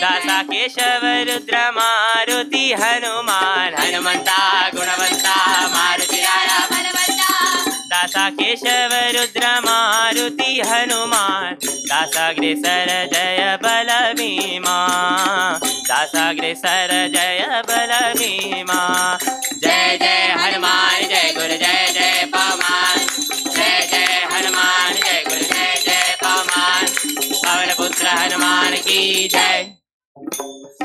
ದಾಸ ಕೇಶವ ರುದ್ರ ಮಾರುತಿ ಹನುಮಾನ್ ಹನುಮಂತ ಗುಣವಂತ ಮಾರುತಿ ರಾಯ ಹನುಮಂತ ದಾಸ ಕೇಶವ ರುದ್ರ ಮಾರುತಿ ಹನುಮಾನ್ ದಾಸಾಗ್ರೇಸರ ಜಯ ಬಲ ಭೀಮಾ ದಾಸಾಗ್ರೇಸರ ಜಯ ಬಲ ಭೀಮಾ ಜಯ ಜಯ ಹನುಮಾನ್ ಜಯ ಗುರು ಜಯ ಜಯ ಪವನ್ ಜಯ ಜಯ ಹನುಮಾನ್ ಜಯ ಗುರು ಜಯ ಜಯ ಪವನ್ ಪವನ ಪುತ್ರ ಹನುಮಾನ್ ಕಿ ಜಯ.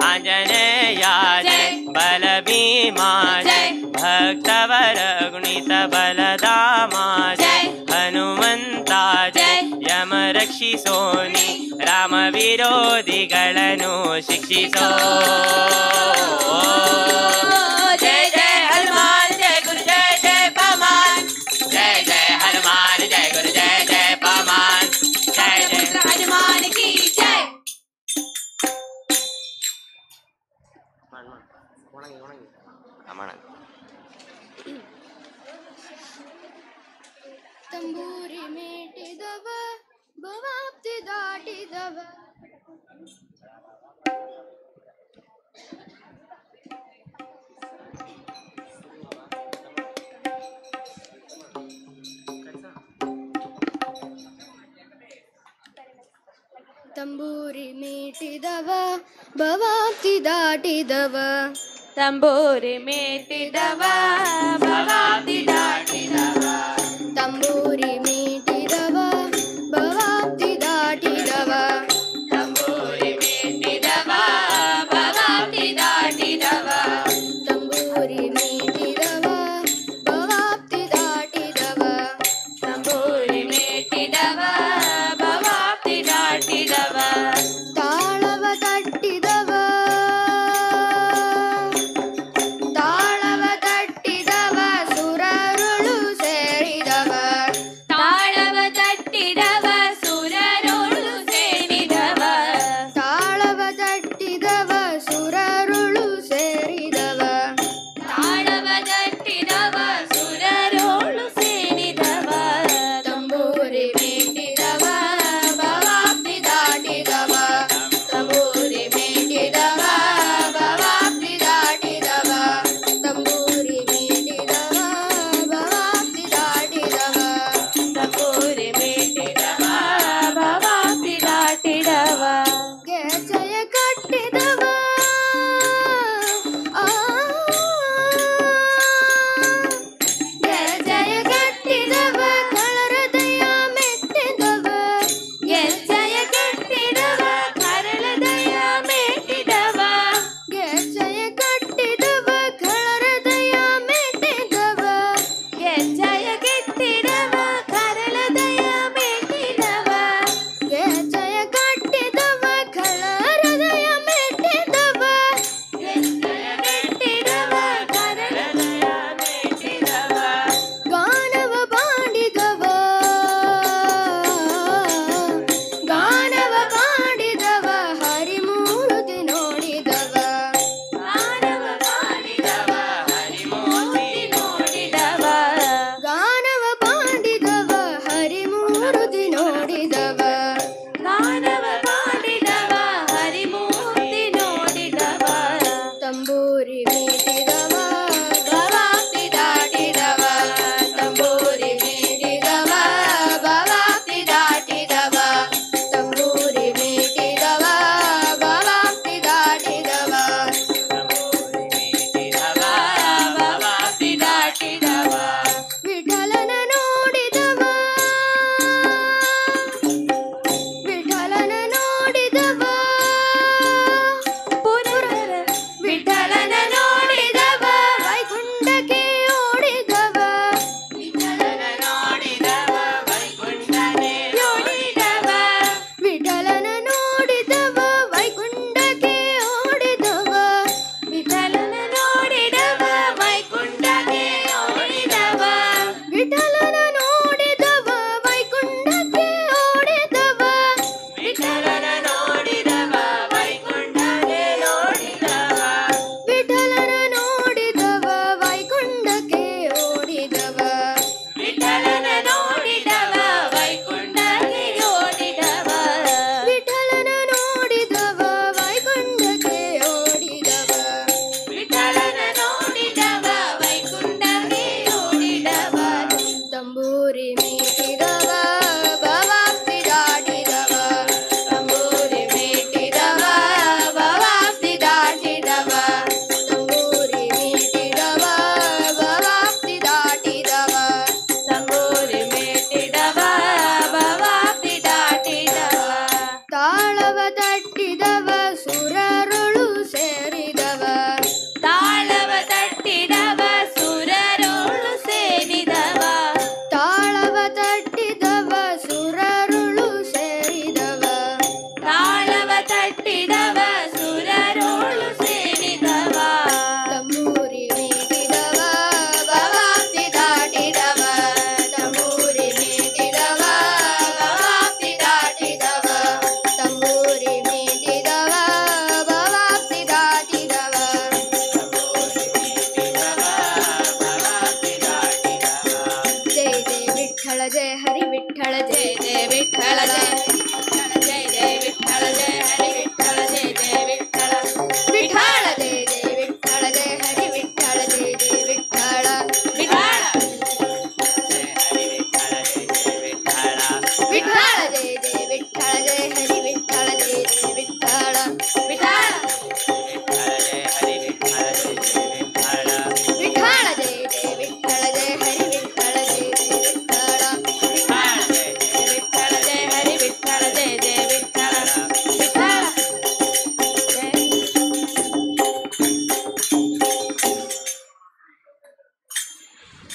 ಆಂಜನೇಯ ಜಯ ಬಲ ಭೀಮಾ ಜಯ ಭಕ್ತವರ ಗುಣಿತ ಬಲಧಾಮ ಜಯ ಹನುಮಂತ ಜಯ ಯಮ ರಕ್ಷಿಸೋನಿ ರಾಮ ವಿರೋಧಿಗಳನ್ನು ಶಿಕ್ಷಿಸೋ ಜಯ ಜಯ ಹನುಮಾನ್ ಜಯ ಗುರು ಜಯ ಜಯ ಪವನ್ ಜಯ ಜಯ ಹನುಮಾನ್ ಜಯ ಗುರು ಜಯ ಜಯ ಪವನ್ ಜಯ ಜಯ ಹನುಮಾನ್ ಕಿ ಜಯ. ತಂಬೂರಿ ಮೀಟಿದವ ಭವಾಬ್ದಿ ದಾಟಿದವ ತಂಬೂರಿ ಮೀಟಿದವ ಭವಾಬ್ದಿ ದಾಟಿದವ ತಂಬೂರಿ ಮೀಟಿದವ ಭವಾಬ್ದಿ ದಾಟಿದವ ತಂಬೂರಿ ಮೀಟಿದವ ಭವಾಬ್ದಿ ದಾಟಿದವ ತಂಬೂರಿ ಮೀಟಿದವ ಭವಾಬ್ದಿ ದಾಟಿದವ ತಂಬೂರಿ ಮೀಟಿದವ ಭವಾಬ್ದಿ ದಾಟಿದವ ತಂಬೂರಿ ಮೀಟಿದವ ಭವಾಬ್ದಿ ದಾಟಿದವ ತಾಳವ ತಟ್ಟಿದವ ತಾಳವ ತಟ್ಟಿದವ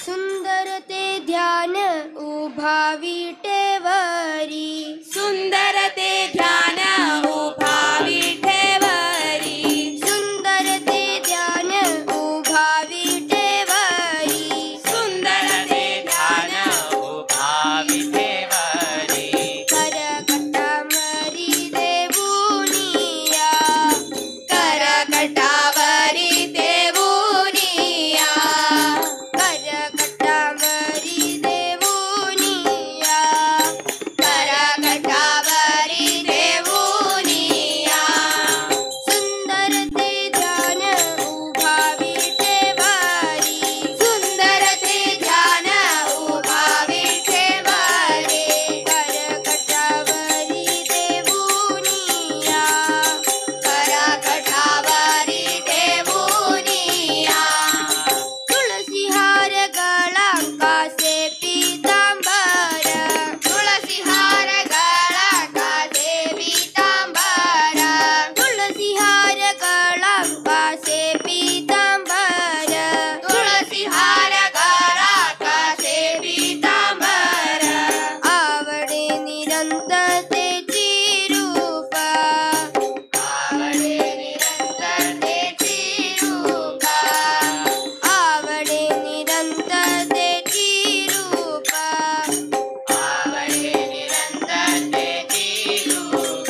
सुंदर ते ध्यान उभा विटेवरी. सुंदर ते ध्यान उभा विठेवरी. सुंदर ते ध्यान उभा विटेवरी. सुंदर ते ध्यान उभा विठेवरी. करकटावरी देऊनिया. करकटावरी देऊनिया. करकटावरी देऊनिया. करकटावरी देऊनिया. सुंदर ते ध्यान उभा विटेवरी. सुंदर ते ध्यान उभा विठेवरी. करकटावरी देऊनिया. करकटावरी देऊनिया. तुळसी हार गळा कासे पीतांबर. तुळसी हार गळा कासे पीतांबर. तुळसी हार गळा कासे पीतांबर. तुळसी हार गळा कासे पीतांबर. आवडे निरंतर तेची रूप. आवडे निरंतर तेची रूप. आवडे निरंतर तेची रूप. आवडे निरंतर तेची रूप.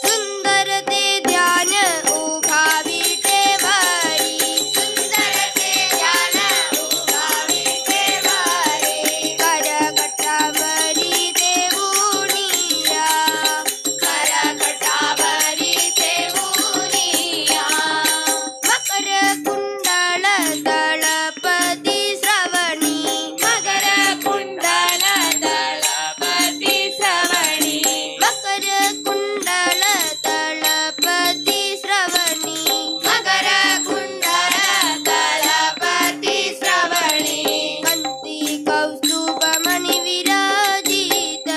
सुंदर ते ध्यान उभा विटेवरी. सुंदर ते ध्यान उभा विठेवरी. करकटावरी देऊनिया. करकटावरी देऊनिया. मकर कुंडल तळपती श्रवणी. मकर कुंडल दळपती श्रवणी. मकर कुंडल तळपती श्रवणी. मकर कुंडल दळपती श्रवणी. कंती कौस्तुभमणि विराजित.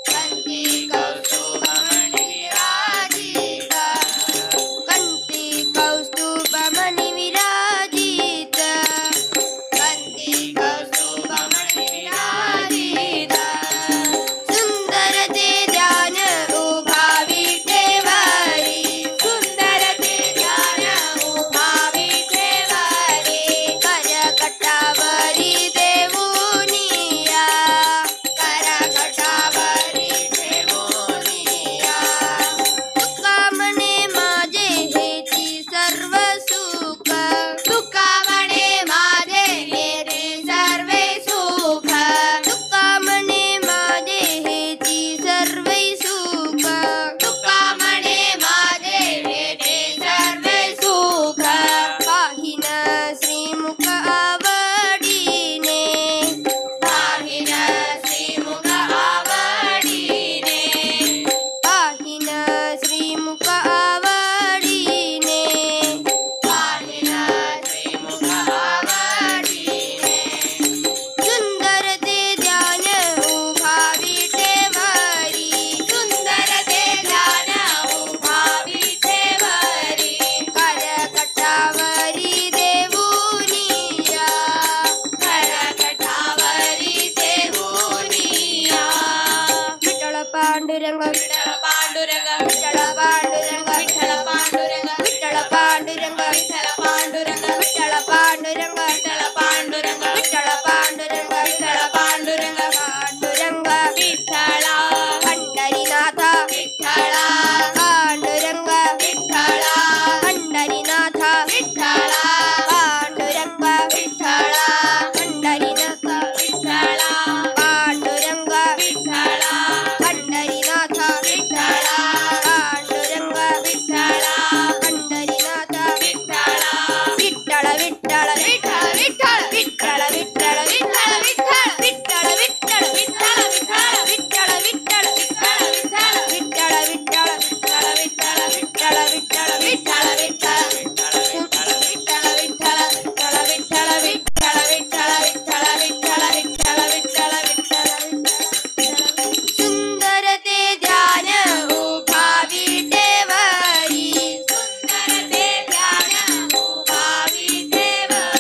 कंती कौस्तुभमणि विराजित. कंती कौस्तुभमणि विराजित. कंती कौस्तुभमणि विराजित. सुंदर ते ध्यान उभा विटेवरी. सुंदर ते ध्यान उभा विठेवरी. करकटावरी देऊनिया. करकटावरी देऊनिया. तुका म्हणे माझे हेची सर्व सुख. तुका म्हणे माझे हेची सर्वे सुख. तुका म्हणे माझे हेची सर्व सुख. तुका म्हणे माझे हेची सर्वे सुख. पाहिन श्रीमुख आवडीने. पाहिन श्रीमुख आवडीने. पाहिन श्रीमुख आवडीने. पाहिन श्रीमुख आवडीने. सुंदर ते ध्यान उभा विटेवरी. सुंदर ते ध्यान उभा विठेवरी. करकटावरी देऊनिया. करकटावरी देऊनिया. विठ्ठल पांडुरंग. विठ्ठल पांडुरंग. विठ्ठल पांडुरंग. विठ्ठल पांडुरंग. विठ्ठल पांडुरंग. विठ्ठल पांडुरंग. विठ्ठल पांडुरंग. विठ्ठल पांडुरंग. विठ्ठल पांडुरंग. विठ्ठल पांडुरंग. पांडुरंग. विठ्ठला. पंढरीनाथ. विठ्ठला. पांडुरंग. विठ्ठला. पंढरीनाथ. विठ्ठला. पांडुरंग. विठ्ठला. पंढरीनाथ. विठ्ठला. पांडुरंग. विठ्ठला. पंढरीनाथ. विठ्ठला. पांडुरंग. विठ्ठला. पंढरीनाथ. विठ्ठला. विठ्ठल विठ्ठल विठ्ठल विठ्ठल. विठ्ठल विठ्ठल विठ्ठल विठ्ठल. विठ्ठल विठ्ठल विठ्ठल विठ्ठल. विठ्ठल विठ्ठल विठ्ठल विठ्ठल. विठ्ठल विठ्ठल विठ्ठल विठ्ठल. विठ्ठल विठ्ठल विठ्ठल विठ्ठल. विठ्ठल विठ्ठल. विठ्ठल विठ्ठल. विठ्ठल विठ्ठल. विठ्ठल विठ्ठल. विठ्ठल विठ्ठल. सुंदर ते ध्यान उभा विटेवरी. सुंदर ते ध्यान उभा विठेवरी.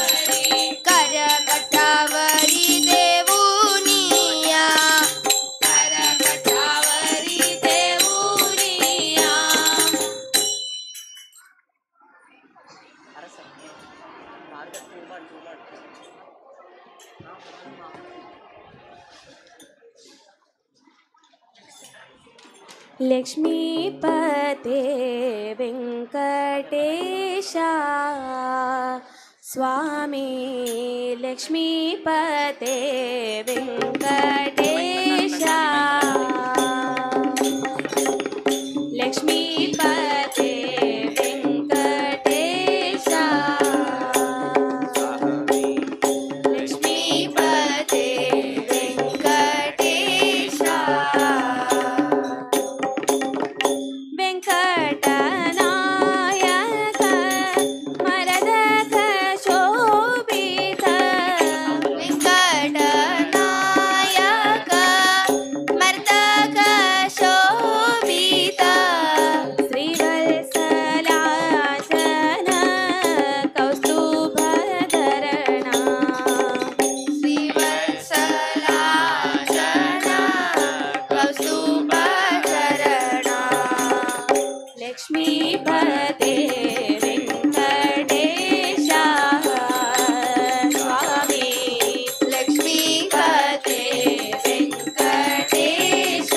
लक्ष्मीपते वेङ्कटेश स्वामी लक्ष्मीपते वेङ्कटेश लक्ष्मीपते वेङ्कटेश लक्ष्मीपते वेङ्कटेश वेङ्कटनायक मरदक शोभित वेङ्कटनायक मर्दक शोभित श्रीवत्सलाचन कौस्तुभधरणा श्रीवत्सलाचन कौस्तुभधरणा लक्ष्मीपते वेङ्कटेश स्वामी लक्ष्मीपते वेङ्कटेश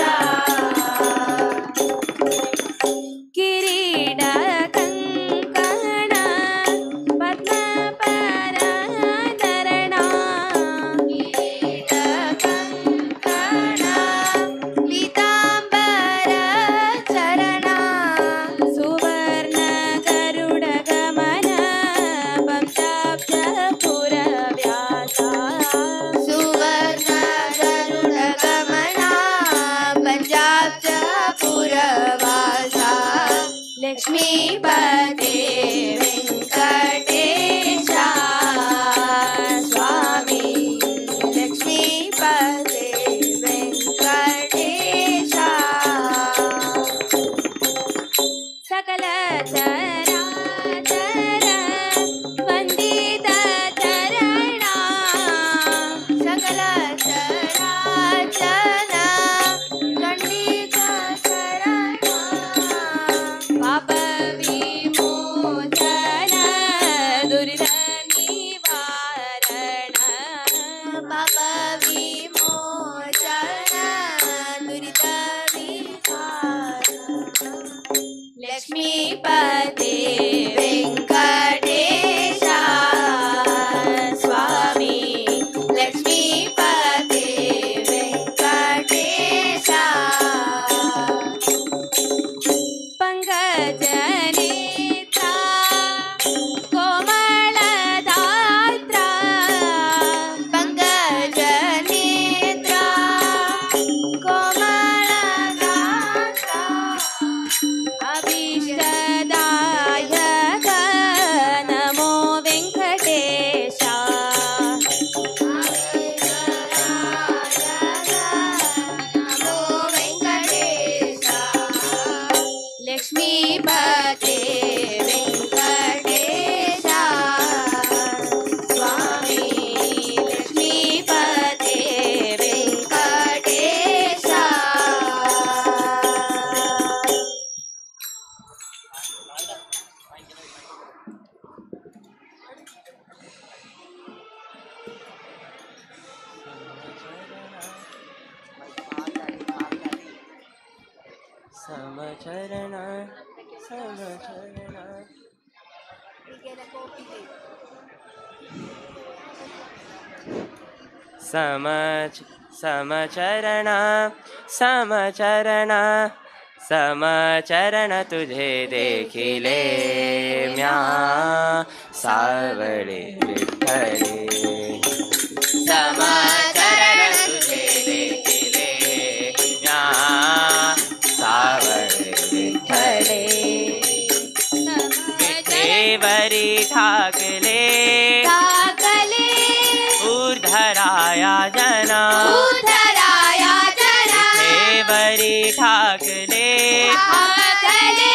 किरीटकङ्कण पद्मपरधरणा किरीटकङ्कण पीताम्बर चरणा सुवर्णगरुडगमन पञ्चाब्जपुरव्यासा सुवर्ण गरुडगमना पञ्जाबपुरवासा लक्ष्मीपते वेङ्कटेश स्वामी लक्ष्मीपते वेङ्कटेश सकल चराचर वन्दित चरणा सकल चराचर खण्डित चरणा पाप विमोचन दुरित निवारण पाप विमोचन दुरित विकार लक्ष्मीपते वेङ्कटेश स्वामी लक्ष्मीपते वेङ्कटेश पङ्कजनेत्रा कोमलदात्रा पङ्कजनेत्रा कोमलगात्रा अभीष्टदायक नमो वेङ्कटेश नमो वेङ्कटेश लक्ष्मीपते वेङ्कटेश स्वामी लक्ष्मीपते वेङ्कटेश समचरण समचरण समच समचरण समचरण समचरण तुझे देखिले म्या सावळे विठ्ठले समचरण तुझे देखिले म्या सावळे विठ्ठले विठेवरी ठाकले ठाकले ऊर्धराया जना उधराया जना विठेवरी ठाकले ठाकले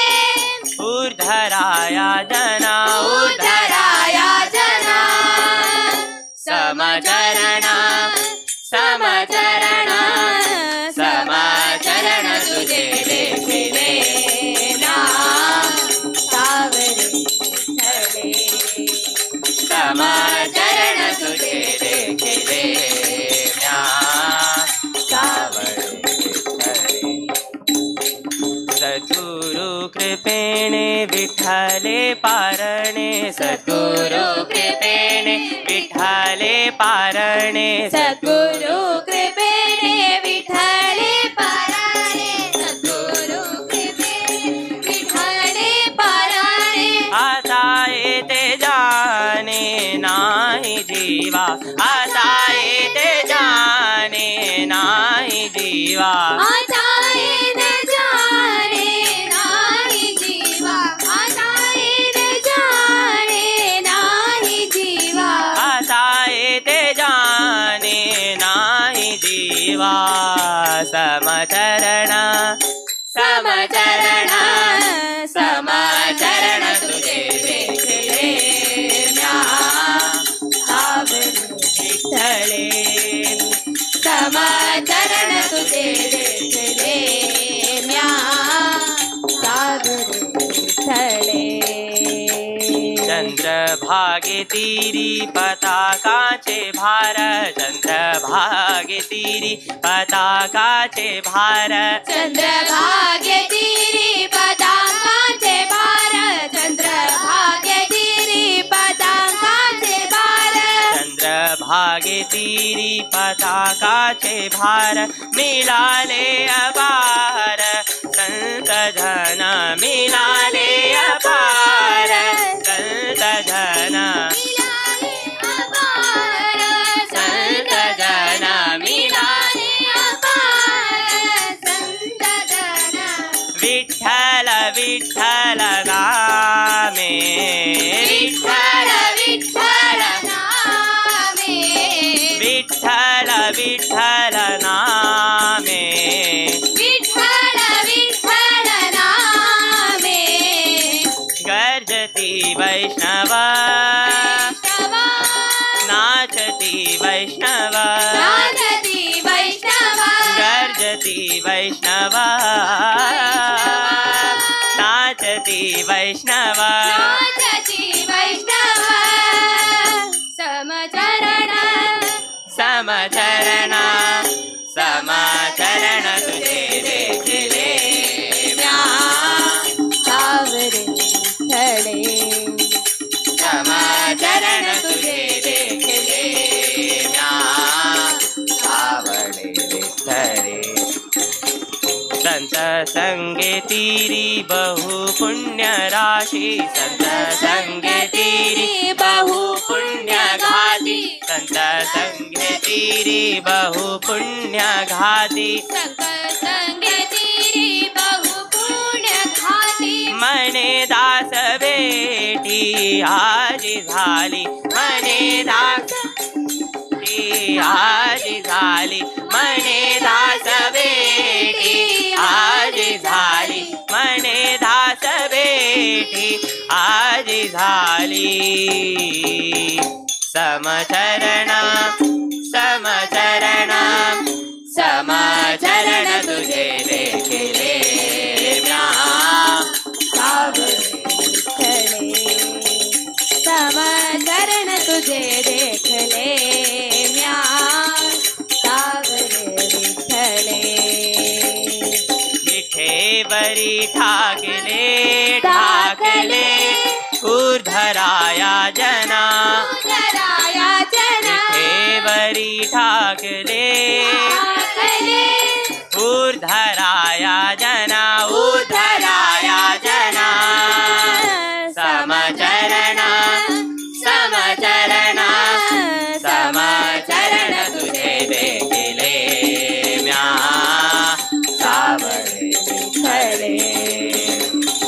ऊर्धराया जना उधराया जना समचरण समचरण समाचरण तुझे देखिले ना सावरे विठ्ठले समाचरण विठ्ठले पारणे सद्गुरु कृपेने विठ्ठले पारणे सद्गुरु कृपेने विठ्ठले पारणे सद्गुरु कृपेने विठ्ठले पारणे आता येते जाणे नाही जीवा आता येते जाणे नाही जीवा आता येते जाणे नाही जीवा आता येते जाणे नाही जीवा आता येते जाणे नाही जीवा समचरण समचरण समाचरण तुझे देखले म्या विठ्ठले समाचरण तुझे देखले म्या विठ्ठले चंद्रभागे तीरी पताकाचे भार चंद्रभागे तीरी पताकाचे भार चंद्रभागे तीरी पताकाचे भार चंद्रभागे तीरी पताकाचे भार चंद्रभागे तीरी पताकाचे भार मिळाले अपार संत जन मिळाले अपार संत जन मिळाले अपार संत जन मिळाले अपार संत जन विठ्ठल विठ्ठल नामे विठ्ठल विठ्ठल नामे विठ्ठल विठ्ठल नामे विठ्ठल विठ्ठल नामे गर्जती वैष्णव नाचती वैष्णव नाचती वैष्णव गर्जती वैष्णव नाचती वैष्णव नाचती वैष्णव समचरण समचरण समाचरण तुझे देखले म्या सावरे विठ्ठले समाचरण तुझे देखले म्या सावळे विठ्ठले संत संगे तीरी बहु पुण्य राशी संत संगे तीरी बहु पुण्य घाती संत संगे तीरी बहु पुण्य घाती संत संगे तीरी बहु पुण्य घाती मने दास भेटी आजी झाली मने दास आजी झाली मने दास भेटी आजी झाली मने दास भेटी आजी झाली समचरण समचरण समाचरण तुझे देखले म्या समाचरण तुझे देखले म्या सावरे विठ्ठले विठेवरी ठाकले ठाकले ऊर्धराया जना उदराया जना विठेवरी ठाकले ठाकले ऊर्धराया जना ऊर्धराया जना समचरण समचरण समाचरण तुझे देखले म्या सावळे विठ्ठले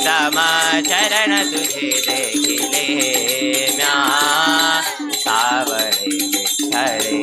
समाचरण तुझे देखले म्या सावळे विठ्ठले।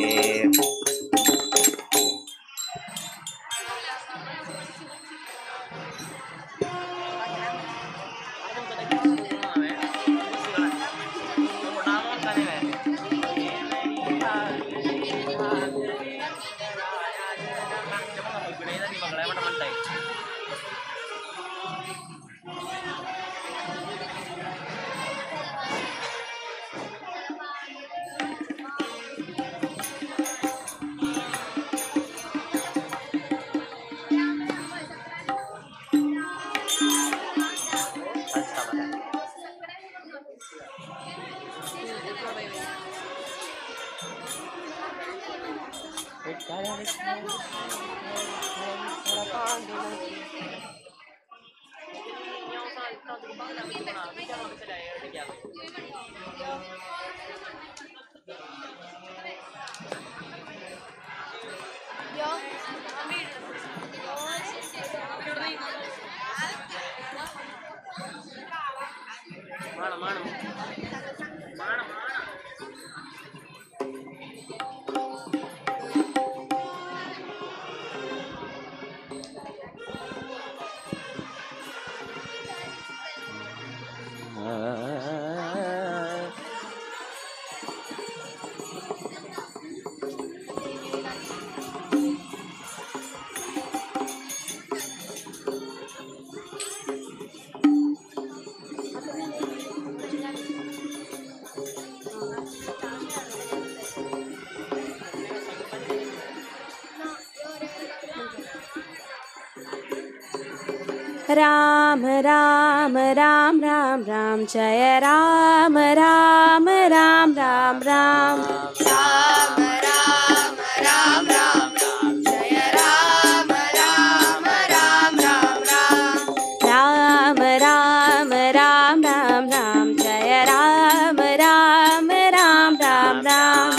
Ram Ram Ram Ram Ram जय राम राम राम राम राम। राम राम राम राम राम जय राम राम राम राम राम। राम राम राम राम राम जय राम राम राम राम राम।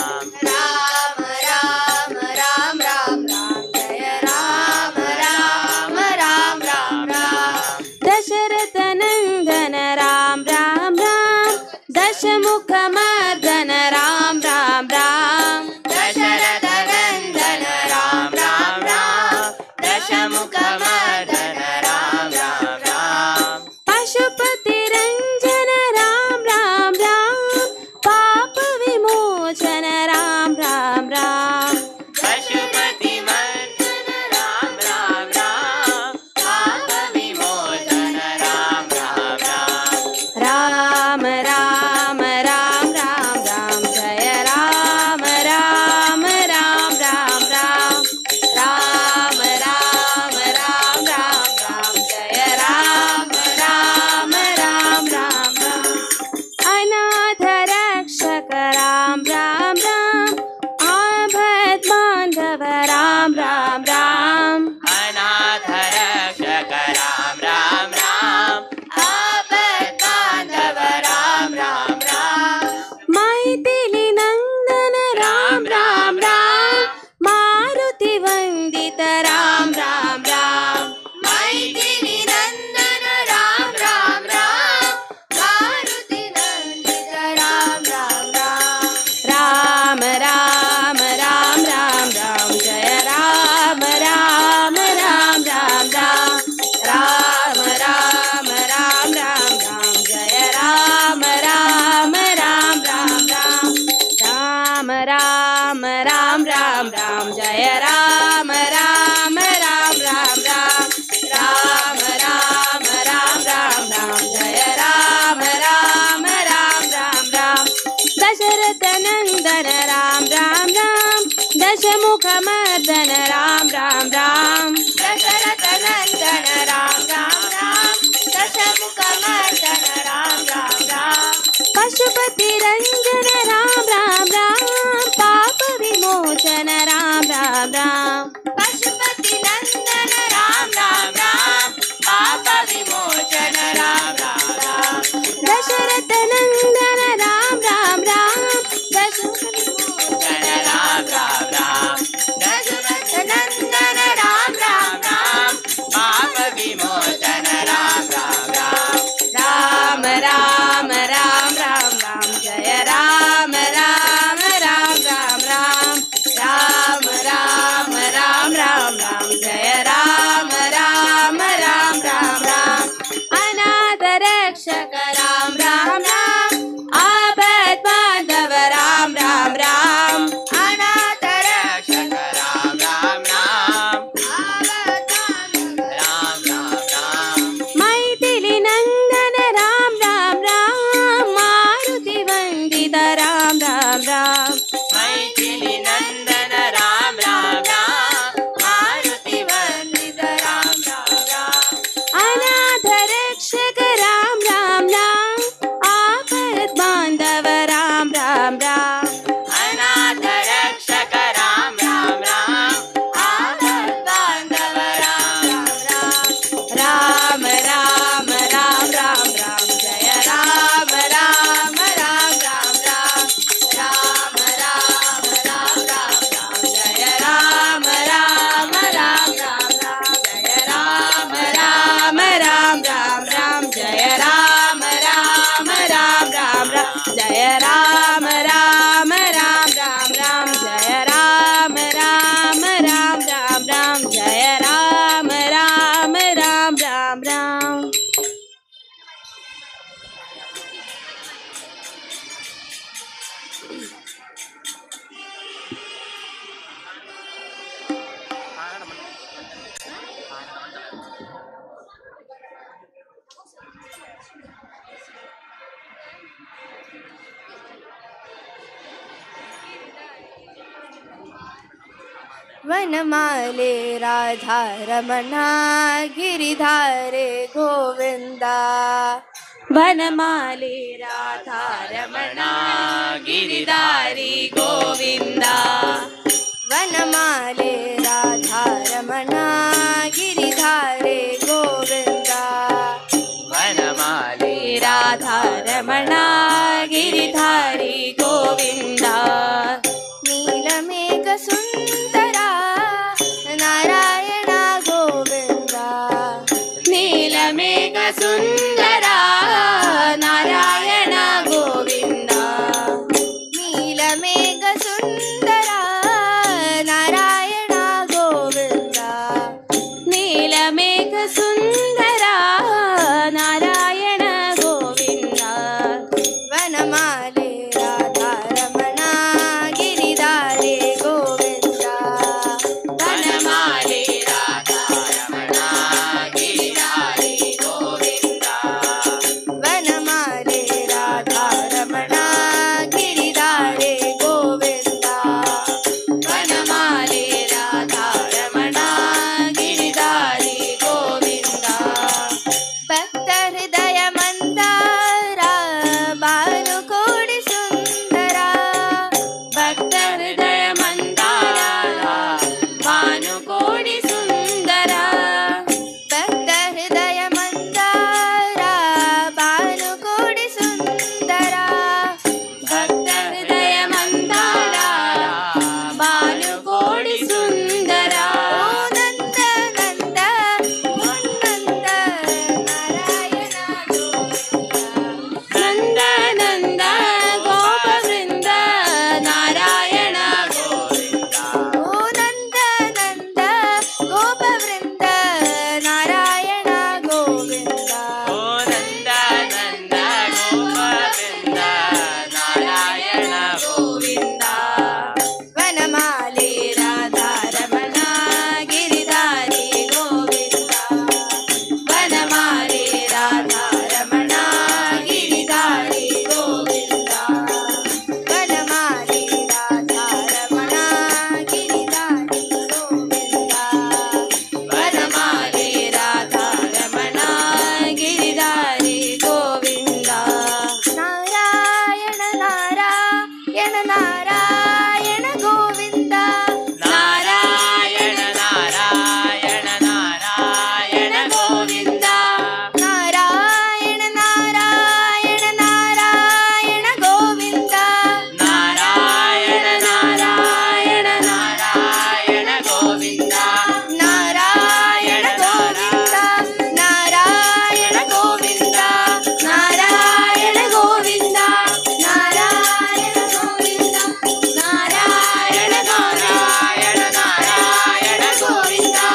राम राम राम राम राम जय राम राम राम राम राम। दशरथ नंदन राम राम राम दशमुख मर्दन राम राम राम। दशरथ नंदन राम राम राम दशमुख मर्दन राम राम राम। पशुपति रंजन राम राम राम पाप विमोचन राम राम राम। पशुपति मर्दन राम राम राम पाप विमोचन राम राम राम। राम राम राम राम राम जय राम राम राम राम राम। राम राम राम राम राम जय राम राम राम राम राम। अनाथ रक्षक राम राम राम आभद बांधव राम राम राम। अनाथ रक्षक राम राम राम आपद बांधव राम राम राम। मैथिली नंदन राम राम राम मारुति वंदित राम राम राम। मैथिली नंदन राम राम राम मारुति नंदित राम राम राम। राम राम राम राम राम जय राम राम राम राम राम। राम राम राम राम राम जय राम राम राम राम राम। राम राम राम राम राम जय राम राम राम राम राम। राम राम राम राम राम जय राम राम राम राम राम। दशरथ नंदन राम राम राम दशमुख मर्दन राम राम राम। दशरथ नंदन राम राम राम दशमुख मर्दन राम राम राम। पशुपति रंजन राम राम राम पाप विमोचन राम राम राम। पशुपति नंदन राम राम राम पाप विमोचन राम राम राम। दशरथ नंदन राम राम राम दशमुख जन राम राम राम दशरथ नंदन राम राम राम पाप विमोचन राम राम राम। राम राम राम राम राम जय राम राम राम राम राम। राम राम राम राम राम जय राम राम राम राम राम। अनाथ रक्षक राम राम राम आपद बांधव राम राम राम। अनाथ रक्षक राम राम राम रक्षक राम राम राम। मैथिली नंदन राम राम राम मारुति वंदित राम राम राम। मैथिली नंदन राम राम राम मारुति वंदित राम राम राम। अनाथ रक्षक राम राम राम आपद बांधव राम राम राम। अनाथ रक्षक राम राम राम वनमाले राधा रमणा गिरिधारे गोविंदा। वनमाले राधा रमणा गिरिधारी गोविंदा। वनमाले राधा रमणा गिरिधारे गोविंदा। वनमाले राधा रमणा गिरिधारी गोविंदा। नीलमेघ सुंदरा नारायण गोविंदा। नीलमेघ सुंदरा नारायण गोविंदा। नीलमेघ सुंदरा नारायण गोविंदा। नीलमेघ सुंदरा नारायण गोविंदा। वनमाले राधा रमणा गिरिधारे गोविंदा। वनमाले राधा रमणा गिरिधारी गोविंदा। वनमाले राधा रमणा गिरिधारे गोविंदा। वनमाले राधा रमणा गिरिधारी गोविंदा। भक्त हृदय मंदारा भानुकोटि सुंदरा। भक्त हृदय मंदारा भानुकोटि सुंदरा। भक्त हृदय मंदारा भानुकोटि सुंदरा। भक्त हृदय मंदारा भानुकोटि सुंदरा। ओ नंद नंद नंद नारायण गोविंदा। नंद नंद गोपवृंद नारायण गोविंदा। ओ नंद नंद गोपवृंद नारायण गोविंदा। ओ नंद नंद गोविंद नारायण गोविंदा। वनमाले राधा रमणा गिरिधारी गोविंदा। वनमाले राधा रमणा गिरिधारी गोविंदा। वनमाले राधा रमणा गिरिधारी गोविंदा। वनमाले राधा रमणा गिरिधारी गोविंदा। नारायण नारायण नारायण गोविंदा। नारायण नारायण नारायण गोविंदा। नारायण नारायण नारायण गोविंदा। नारायण नारायण नारायण गोविंदा। नारायण गोविंदा नारायण गोविंदा। नारायण गोविंदा नारायण गोविंदा। नारायण नारायण नारायण गोविंदा।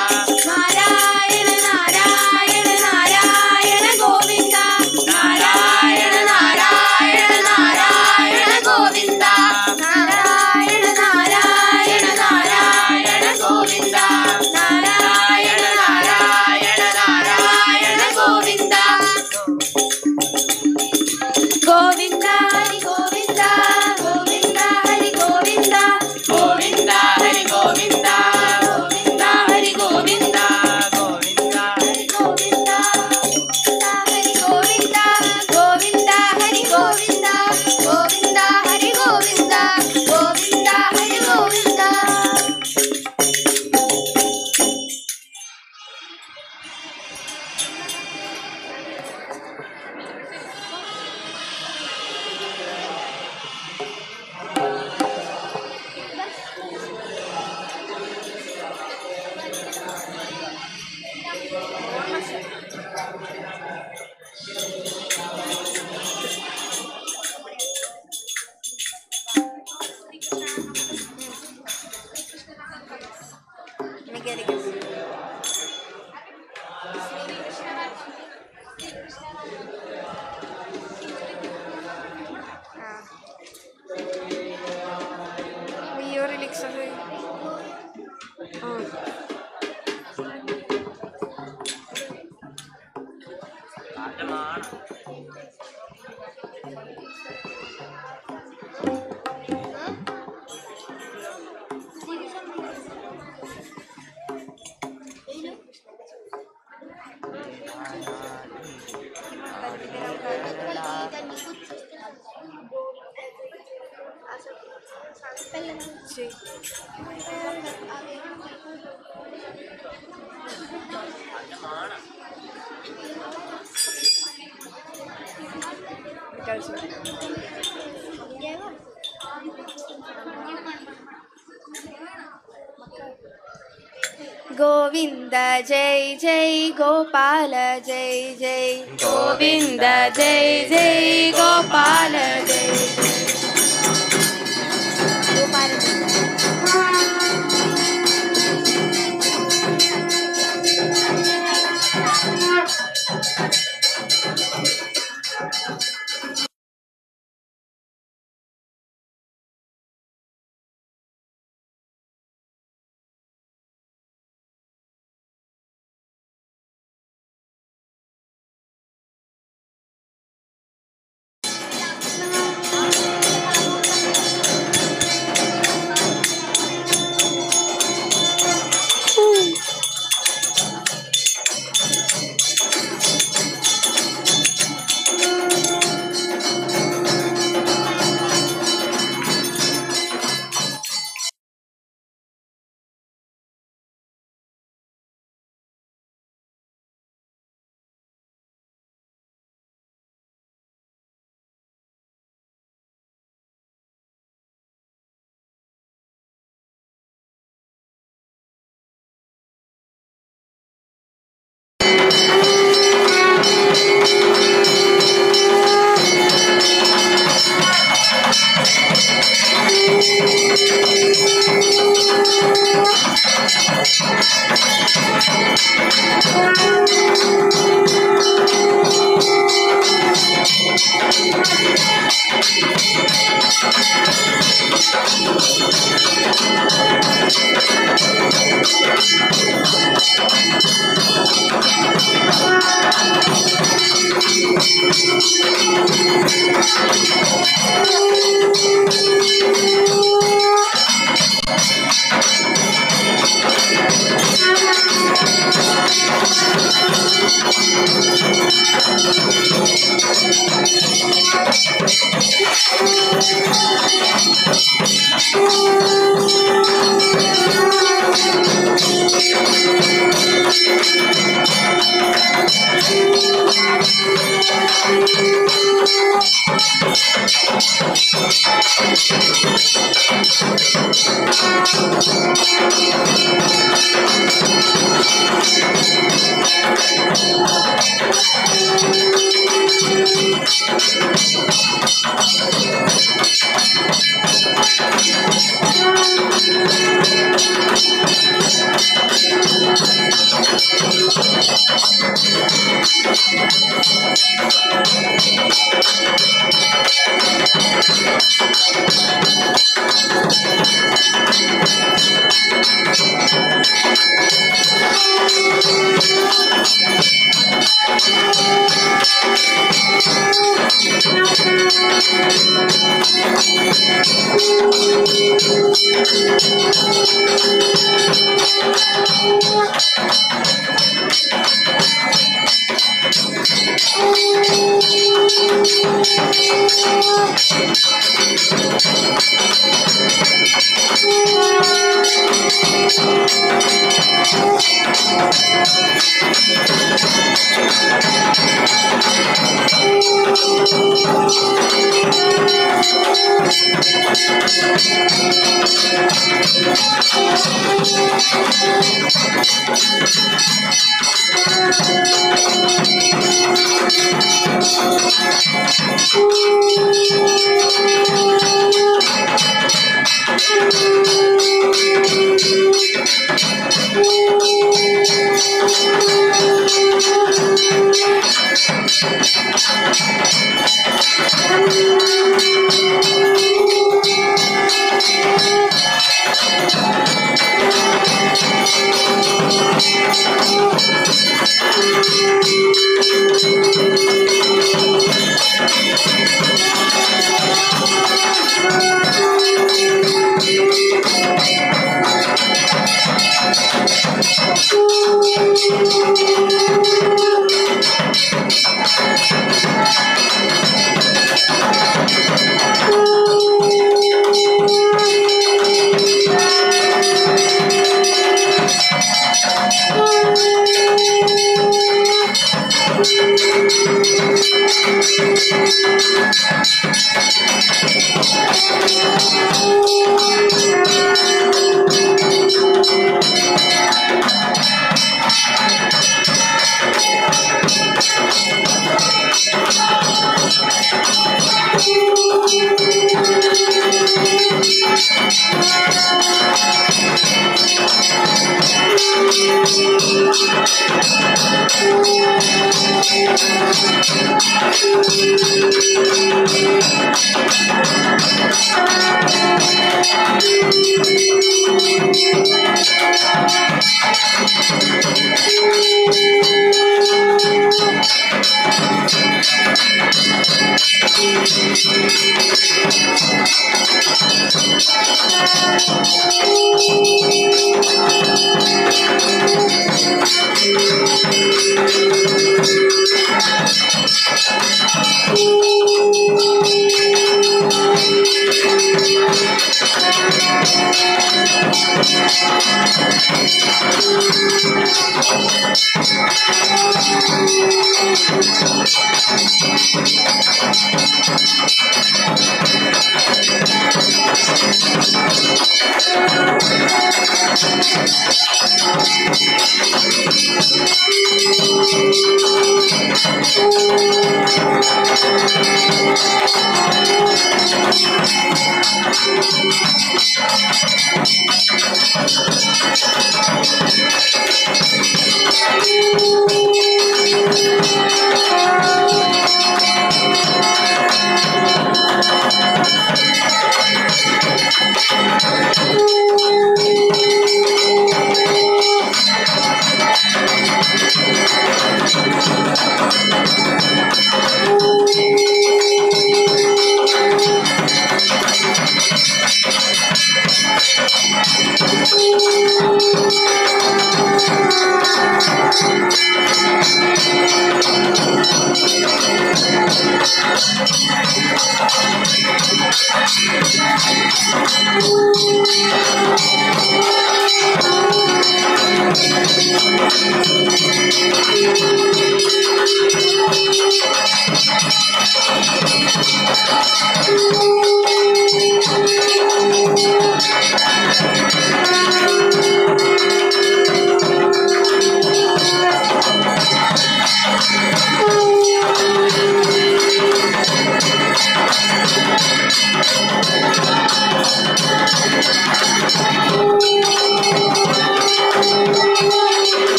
नारायण नारायण नारायण गोविंदा। नारायण नारायण नारायण गोविंदा। नारायण नारायण नारायण गोविंदा। नारायण नारायण नारायण गोविंदा। गोविंदा हरि गोविंदा गोविंदा हरि गोविंदा। गोविंदा हरि गोविंदा गोविंदा हरि गोविंदा गोविंदा हरि गोविंदा। हरि गोविंदा गोविंदा हरि गोविंदा गोविंदा हरि गोविंदा गोविंदा हरि गोविंदा। जी। गोविंद जय जय गोपाल जय जय, गोविंद जय जय गोपाल जय गोपाल।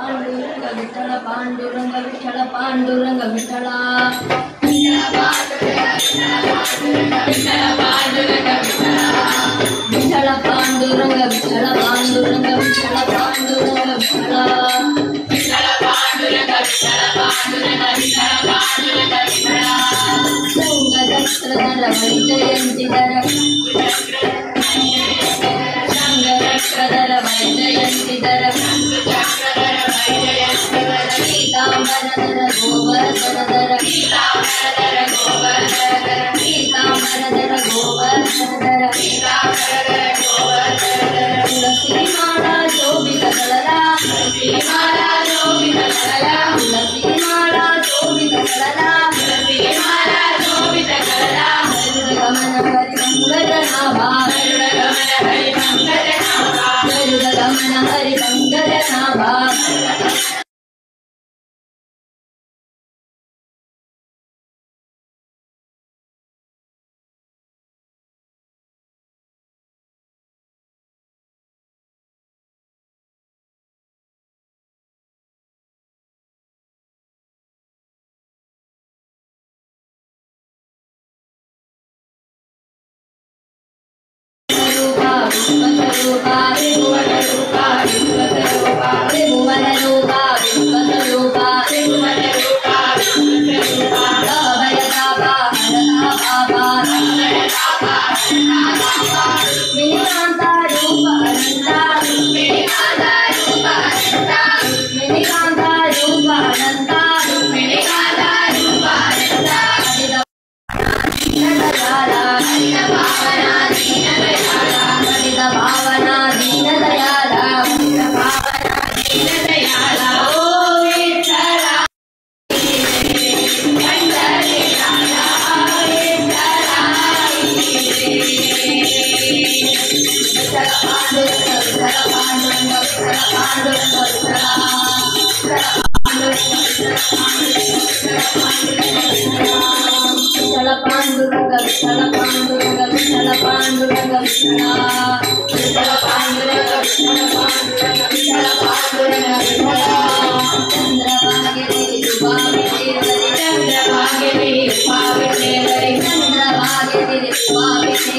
Panduranga Vitthal Panduranga Vitthal Vitthal Panduranga Vitthal Panduranga Vitthal Panduranga Vitthal शंखचक्रधर वैजयंतीधर शंखचक्रधर वैजयंतीधर पीतांबरधर गोवर्धनधर पीतांबरधर गोवर्धनधर तुलसी माला शोभित कलरा तुलसी माला शोभित कलरा तुलसी माला शोभित कलरा तुलसी माला शोभित कलरा गरुड गमन हरि पंकजनाभा गरुड गमन हरि पंकजनाभा गरुड गमन हरि पंकजनाभा। रूपा त्रिभुवन रूपा विश्वस्वरूपा त्रिभुवन रूपा विश्वस्वरूपा त्रिभुवन रूपा विश्वस्वरूपा अभयदाता हरता पापा हरता पापा रुक्मिणीकांता रूप अनंता रुक्मिणीकांता रूप अनंता रुक्मिणीकांता रूप अनंता रुक्मिणीकांता रूप अनंता भावना दीन दयाला भावना दीन दयाला ओ विठ्ठला विठ्ठल पांडुरंग विठ्ठल पांडुरंग विठ्ठल पांडुरंग विठ्ठल विठ्ठल पांडुरंग विठ्ठल पांडुरंग विठ्ठल पांडुरंग विठ्ठल चंद्रभागेरी उपावितेवरी चंद्रभागेरी उपावितेवरी चंद्रभागेरी उपाविते।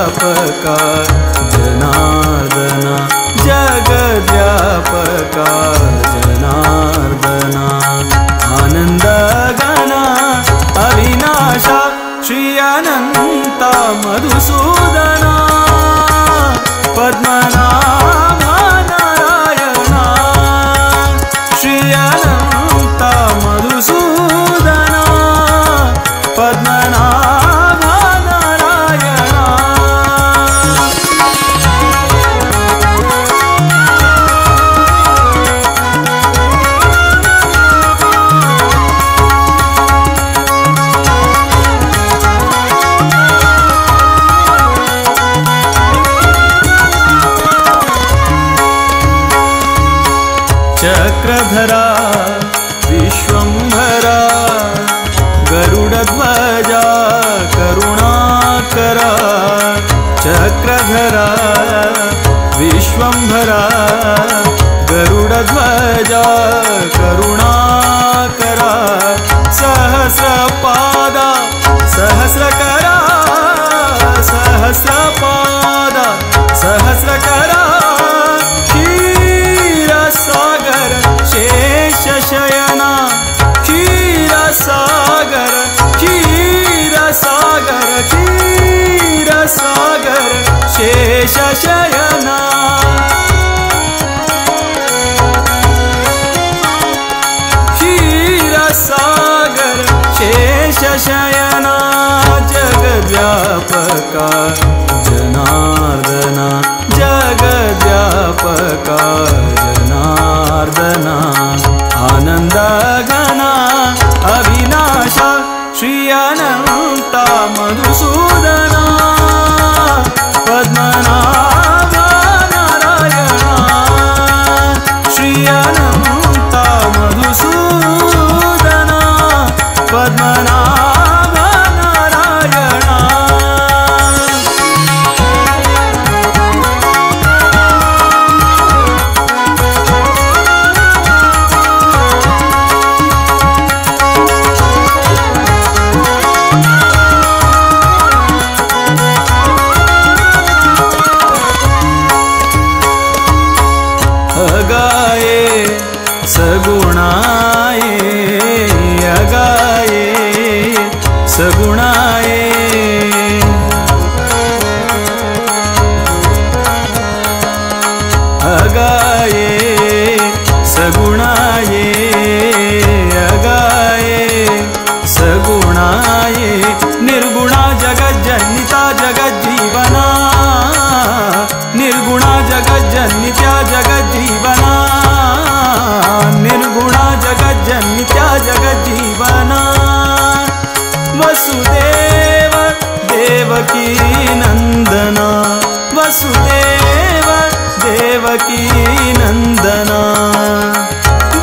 जगद्व्यापका जनार्दना जगद्व्यापका जनार्दना आनंद गणा अविनाशा श्री अनंता मधुसूदना पद्मनाभ नारायणा श्री अनंता मधुसूदना पद्मनाभ नारायणा। चक्रधरा विश्वंभरा गरुडध्वजा करुणाकरा चक्रधरा विश्वंभरा गरुडध्वजा करुणाकरा सहस्रपादा सहस्रकरा सहस्रपादा सहस्रकरा क्षीरसागर शेषशयना क्षीरसागर क्षीरसागर क्षीरसागर शेषशयना क्षीरसागर शेषशयना जगद्व्यापका जनार्दना जगद्व्यापका जनार्दना आनंद गणा अविनाशा श्री अनंता मधुसूदना पद्मनाभ नारायणा श्री अनंता मधुसूदना पद्मनाभ नारायणा। अगाए सगुणाए अगाए सगुणाए अगाए सगुणाए अगाए सगुणाए निर्गुणा जगज्जनिता जगज्जीवना निर्गुणा जगज्जनित्या जगज्जीवना निर्गुणा जगज्जनित्या जगज्जीवना वसुदेव देवकी नंदना वसुदेव देवकी नंदना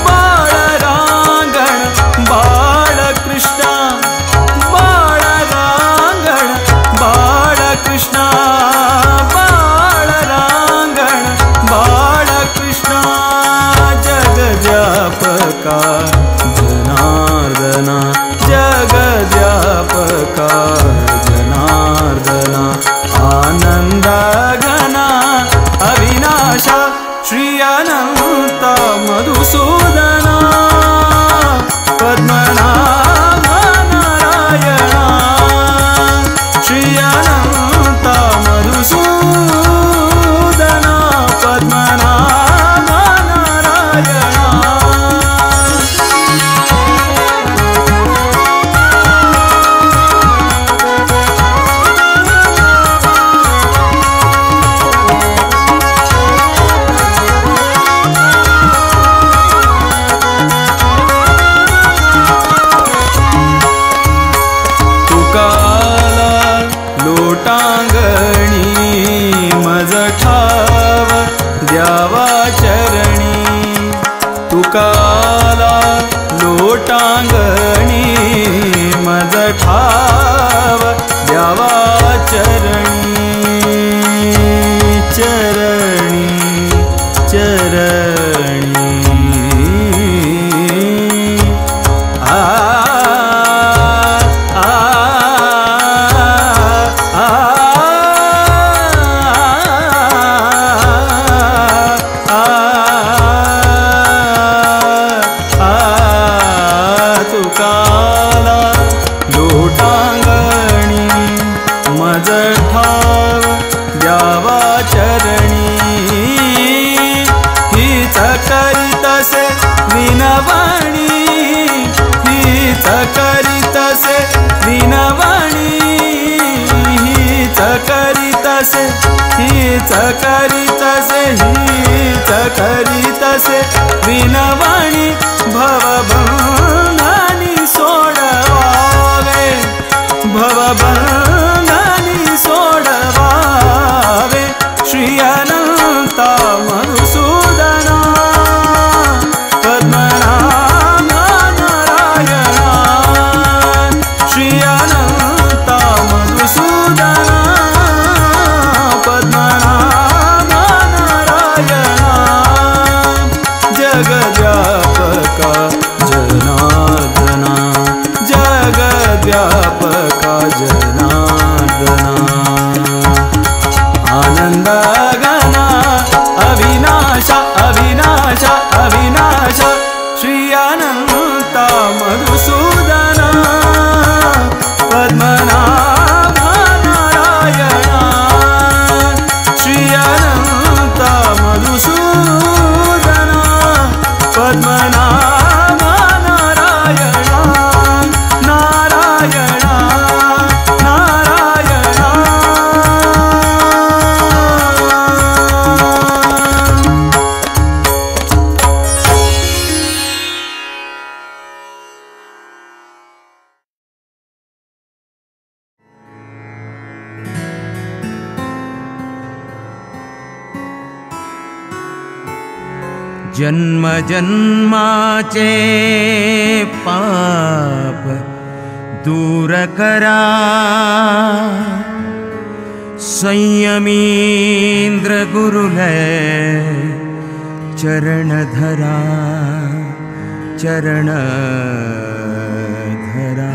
बाळरांगण बाळकृष्ण बाळरांगण बाळकृष्ण बाळरांगण बाळकृष्ण जगद्व्यापका जनार्दना जगद्व्यापका जनार्दना आनंद घना अविनाशा श्री अनंता मधुसूदना पद्मनाभ नारायणा श्री अनंता मधुसूदना पद्मनाभ नारायणा। तुकाला लोटांगणी मज ठाव द्यावा चरणी तुकाला लोटांगणी मज ठाव द्यावा चरणी चरणी चरणी आ आ आ। ठाव द्यावा चरणी हीच करीतसे विनवणी हीच करीतसे विनवणी हीच करीतसे हीच करीतसे हीच करीतसे विनवणी भवबंधनी सोडवावे भवबंधनी सोडवावे श्री अनंता मधुसूदना पद्मनाभ नारायणा श्री अनंता मधुसूदना पद्मनाभ नारायणा जगव्यापका जनार्दना जगव्यापका जनार्दना आनंदगना अविनाश अविनाश अविनाश श्री अनंता मधुसूदना पद्मनाभ नारायणा श्री अनंता मधुसूदना पद्मनाभ नारायणा नारायणा नारायणा। जन्म जन्माचे पाप दूर करा संयमींद्र गुरुलय चरण धरा चरण धरा।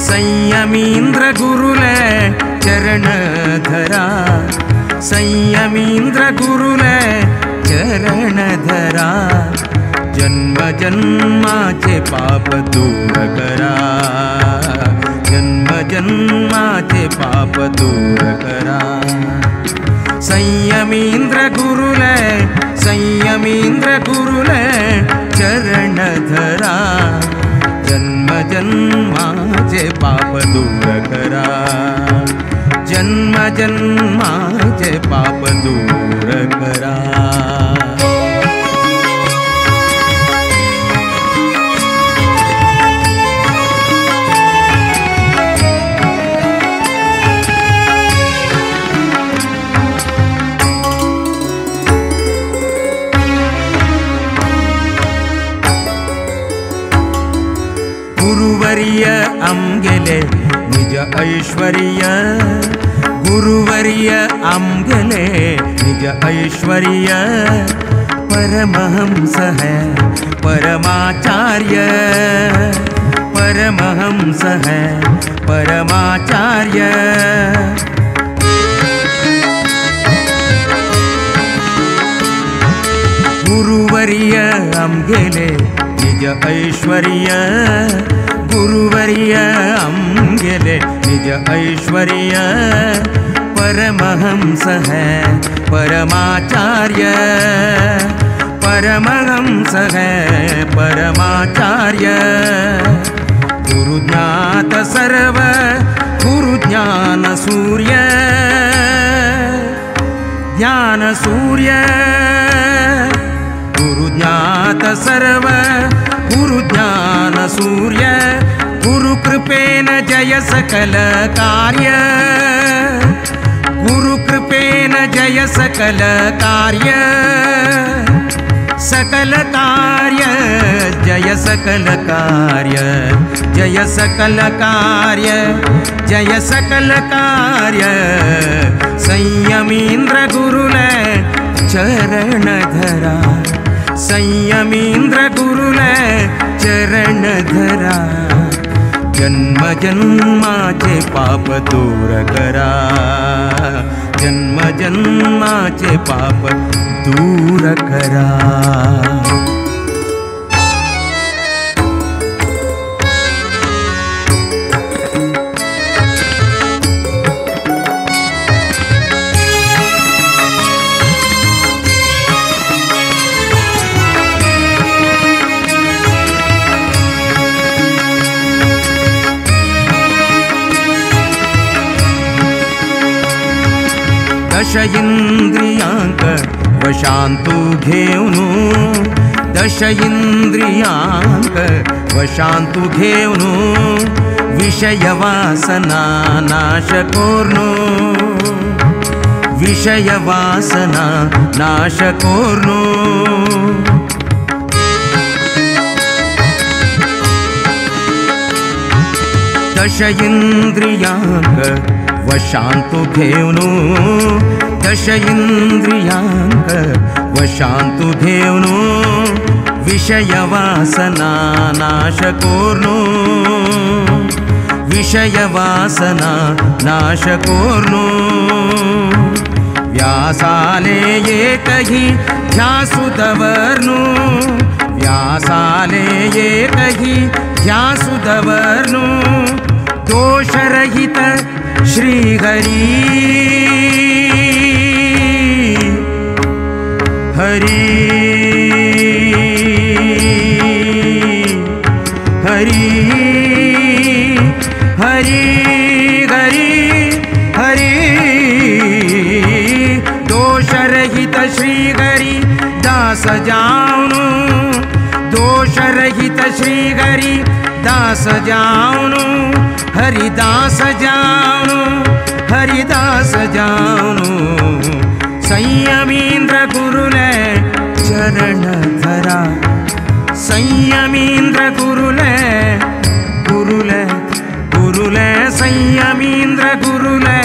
संयमींद्र गुरुले चरण धरा संयमींद्र गुरुले चरण धरा जन्म जन्माचे पाप दूर करा जन्म जन्माचे पाप दूर करा संयमींद्र गुरुले चरण धरा जन्म जन्माचे पाप दूर करा जन्म जन्माचे पाप दूर करा। गुरुवर्य आमगेले निज ऐश्वर्य गुरुवर्य आमगेले निज ऐश्वर्य परमहंस है परमाचार्य परमहंस है परमाचार्य। गुरुवर्य आमगेले निज ऐश्वर्य गुरुवर्य आमगेले निज ऐश्वर्य परमहंस है परमाचार्य परमहंस है परमाचार्य। गुरुज्ञात सर्व गुरुज्ञान सूर्य ज्ञान सूर्य गुरुज्ञात गुरुनाथ सर्व गुरु ज्ञान सूर्य गुरु कृपेन जय सकल कार्य गुरु कृपेन जय सकल कार्य सकल कार्य जय सकल कार्य जय सकल कार्य जय सकल कार्य संयमीन्द्र गुरुल चरण धरा संयमीन्द्र गुरुल चरण धरा जन्म जन्माचे पाप दूर करा जन्म जन्माचे पाप दूर करा। दश इंद्रियांक वशांतु घेऊनु दश इंद्रियांक वशांतु घेऊनु विषय वासना नाश कोर्नु विषय वासना नाश कोर्नु। दश इंद्रियांक वशांतु घेऊनु दश इंद्रियांक वशांतु घेऊनु विषय वासना नाश कोर्नु विषय वासना नाश कोर्नु। व्यासाले एकही ध्यासु दवर्नु व्यासाले एकही ध्यासु दवर्नु दोषरहित श्री हरि हरि हरि हरि हरि हरि दोषरहित श्री हरि दास जाऊनु दोषरहित श्री हरि दास जाऊनु हरिदास जाऊनु हरिदास जाऊनु संयमीन्द्र गुरुले चरण धरा संयमीन्द्र गुरुले गुरुले गुरुले संयमीन्द्र गुरुले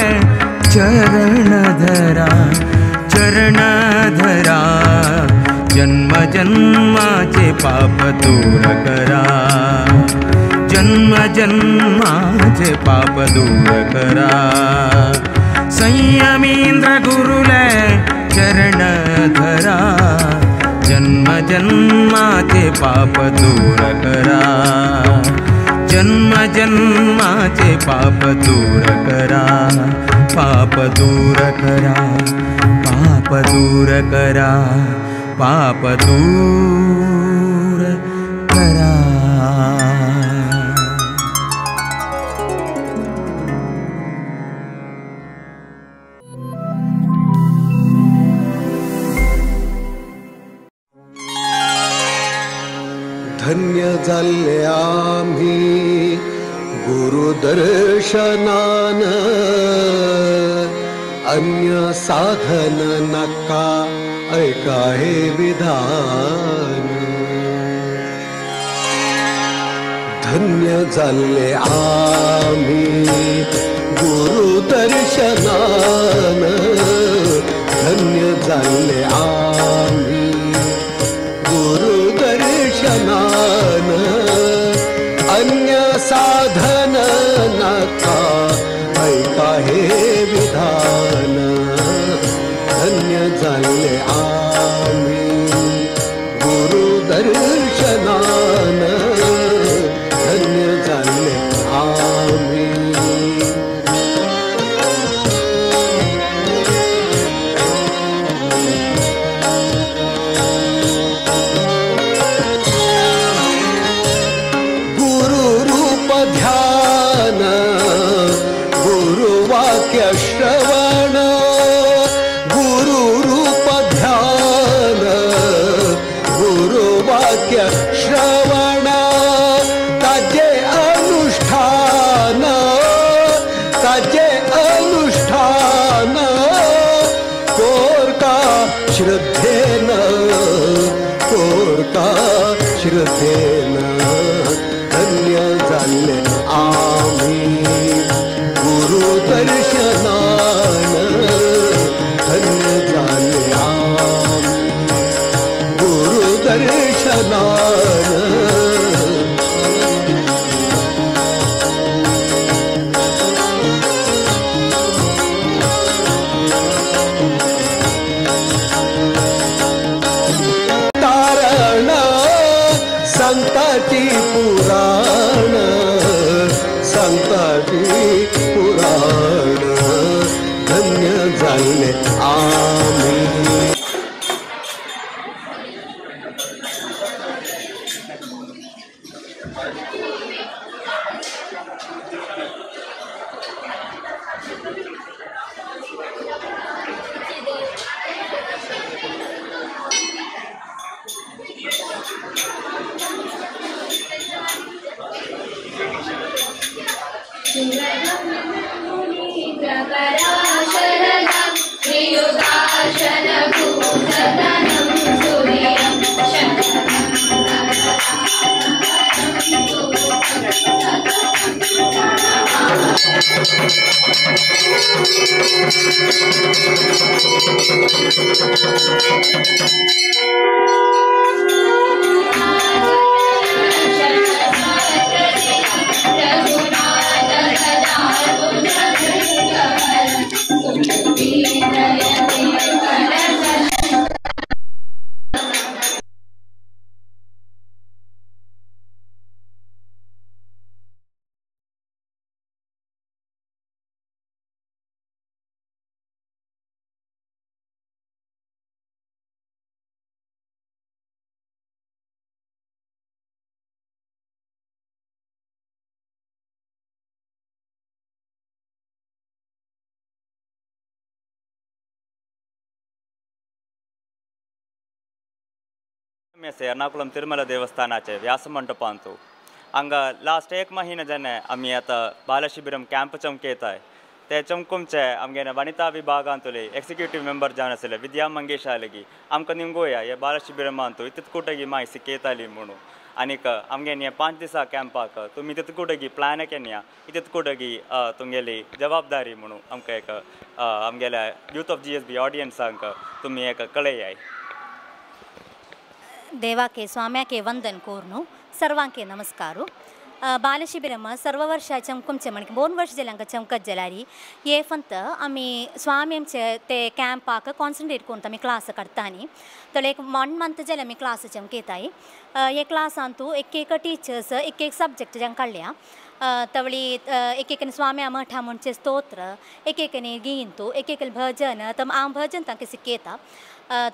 चरण धरा चरण धरा जन्म जन्माचे पाप दूर करा जन्म जन्माचे पाप दूर करा संयमीन्द्र गुरुले चरण धरा जन्म जन्माचे पाप दूर करा जन्म जन्माचे पाप दूर करा पाप दूर करा पाप दूर करा पाप दूर करा। धन्य जाल्ले आम्ही गुरुदर्शनान अन्य साधन नका ऐका हे विधान। धन्य जाल्ले आम्ही गुरुदर्शनान धन्य जाल्ले आम्ही गुरुदर्शनान अन्य साधन नका ऐका हे विधान। धन्य जाल्ले आम्ही गुरुदर्शनान धन्य जाल्ले आम्ही। गुरुरूप ध्यान गुरुवाक्य श्रवण गुरुरूप ध्यान गुरुवाक्य धन्य जाल्ले आमी गुरु दर्शनान धन्य जाल्ले आमी गुरु दर्शनान. तारण संताची पुराण संताची पुराण धन्य जाल्ले आमी. एर्नाकुलम तिरुमल देवस्थानाचे व्यास मंडपांतु हांगा लास्ट एक महिने जेन्ना आमी आतां बालशिबिरम कॅम्प चमकयताय ते चमकुमचे आमगे वनिता विभागांतुले एक्सिक्युटीव मेंबर जावन आसले विद्या मंगेशा लेगी आमकां निमगोया हे बालशिबिरमांतु इतकुटगी माय शिकयताली म्हणून आनीक आमगे हे 5 दिसा कॅम्पाक तुमी तितकुटगी प्लॅन केन्या इतकुटगी तुमगेली जबाबदारी म्हणून आमकां एक आमगेल्या यूथ ऑफ GSB ऑडियन्सांक तुमी एक कळयाय. देवाके स्वाम्याके वंदन कोरनु सर्वांके नमस्कार. बालशिबिरम सर्व वर्ष चमकुमचे म्हण 2 वर्ष जाले हांकां चमकत जाल्यार हे फक्त आमी स्वामी आमचे ते कॅम्पाक कॉन्सन्ट्रेट करून आमी क्लास काडटा न्ही तर एक 1 मंथ जाले आमी क्लास चमकयताय. हे क्लासांतू एक एक टिचर्स एक एक सब्जेक्ट जांकां काडल्या तवळी एक एक स्वाम्या मठा म्हणचे स्तोत्र एक एकनी गींतू एक एक भजन तर हांव भजन तांकां शिकयता.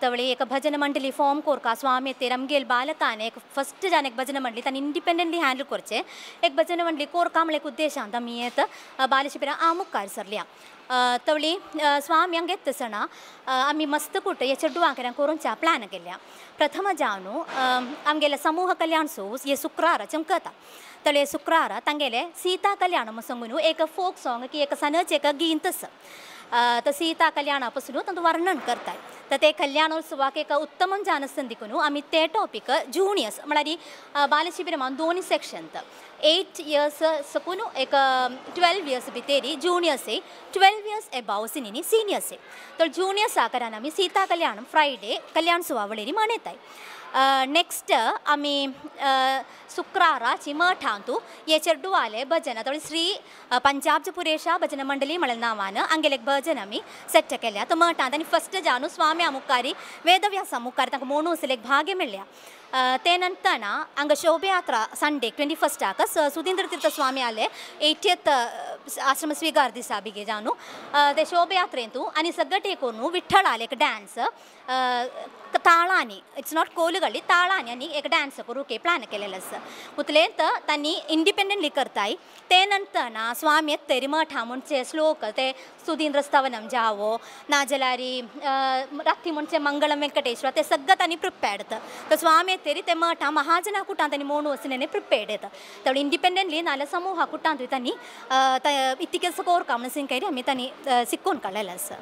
तवळी एक भजन मंडळी फॉर्म कोरका स्वामी तेर आमगेल बालकान एक फस्ट जान एक भजन मंडळी तांणी इंडिपेंडंटली हँडल करचें एक भजन मंडळी कोरका म्हळ्यार एक उद्देशान आमी येत बालशिबिरां हांव मुखार सरल्या. तवळी स्वामी हांगा येता आसतना आमी मस्त कुट हे चेडवांक करूंच्या प्लॅन केल्या. प्रथम जावन आमगेले समूह कल्याण सोस हे शुक्रारा चमकता तळे शुक्रारा तांगेले सीता कल्याण सांगून एक फोक सॉंग की एक सनच एक गीत आसा तर सीता कल्याणा पासून तांतूं वर्णन करताय. तर ते कल्याणोत्सवाक एक उत्तम जान संदी करून आमी ते टॉपीक जुनियर्स म्हळ्यार बालशिबिरमान 2 सेक्शन 8 इयर्स सकून एक 12 इयर्स भितरी जुनियर्स 12 इयर्स एबाव सिनी सिनियर्स. तर जुनियर्स आकारान आमी सीता कल्याण फ्रायडे कल्याण सुवावळेरी मनयताय. नेक्स्ट आमी शुक्राराची मठांतू हे चेडवाले भजन तवळे श्री पंजाबचे पुरेशा भजन मंडळी म्हळ्या नांवान हांगेले एक भजन आमी सेट केल्या. तो मठांत आनी फस्ट जावन स्वाम्या मुखारी वेदव्यासा मुखार तांकां म्हणून एक भाग्य मेळ्ळ्या. ते नंतर हांगा शोभयात्रा संडे 21 सुधींद्र तीर्थ स्वामी आले 80th आश्रम स्वीकार दिसा बिगे जावन ते शोभयात्रेंतू आनी सगळे करून विठ्ठल आले एक डान्स ताळांनी it's not कोलगल्ली ताळांनी आनी एक डान्स करूं प्लॅन केलेलो आसा. उतलेंत तांणी इंडिपेंडंटली करताय. ते नंतर ना स्वामी तरी मठा म्हणचे श्लोक ते सुधींद्र स्तवनम जावो नाजाल्यार राती म्हणचे मंगलम वेंकटेश्वर ते सगळं तांणी प्रिपेर्ड. तर स्वामी तरी ते मठा महाजना कुटांत तांणी म्हणून वचून प्रिपेर्ड येता. तेवढे इंडिपेंडंटली नाल्यार समूहा कुटांतूय तांणी इतकें कोरका म्हणून आमी तांणी शिकोवन काडलेलें आसा.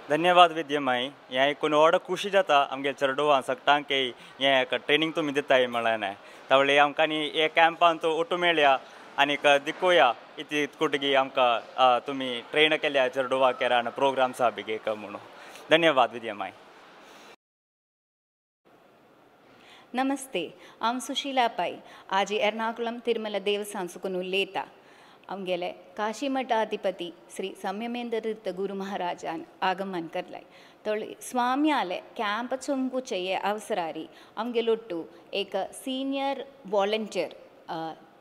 धन्यवाद विद्यमाई हें आयकून व्हड खुशी जाता आमगे चेडवां सगटांक हें एक ट्रेनींग तुमी दिताय म्हळ्यार तावळी आमकां न्ही हे कॅम्पांत ओटू मेळया आनीक दिकोया इतली कुटगी आमकां तुमी ट्रेन केल्या चेडवा केरा प्रोग्राम्सा बी एक म्हणून धन्यवाद विद्यमाई. नमस्ते, हांव सुशीला पै. आजी एर्नाकुलम तिरुमला देवस्थान उलयता. आमगेले काशी मठाधिपती श्री संयमेंद्र तीर्थ गुरु महाराजान आगमन करलाय. तोळी स्वाम्याले कॅम्प चोंगुचे हे अवसरारी आमगेलोट्टू एक senior volunteer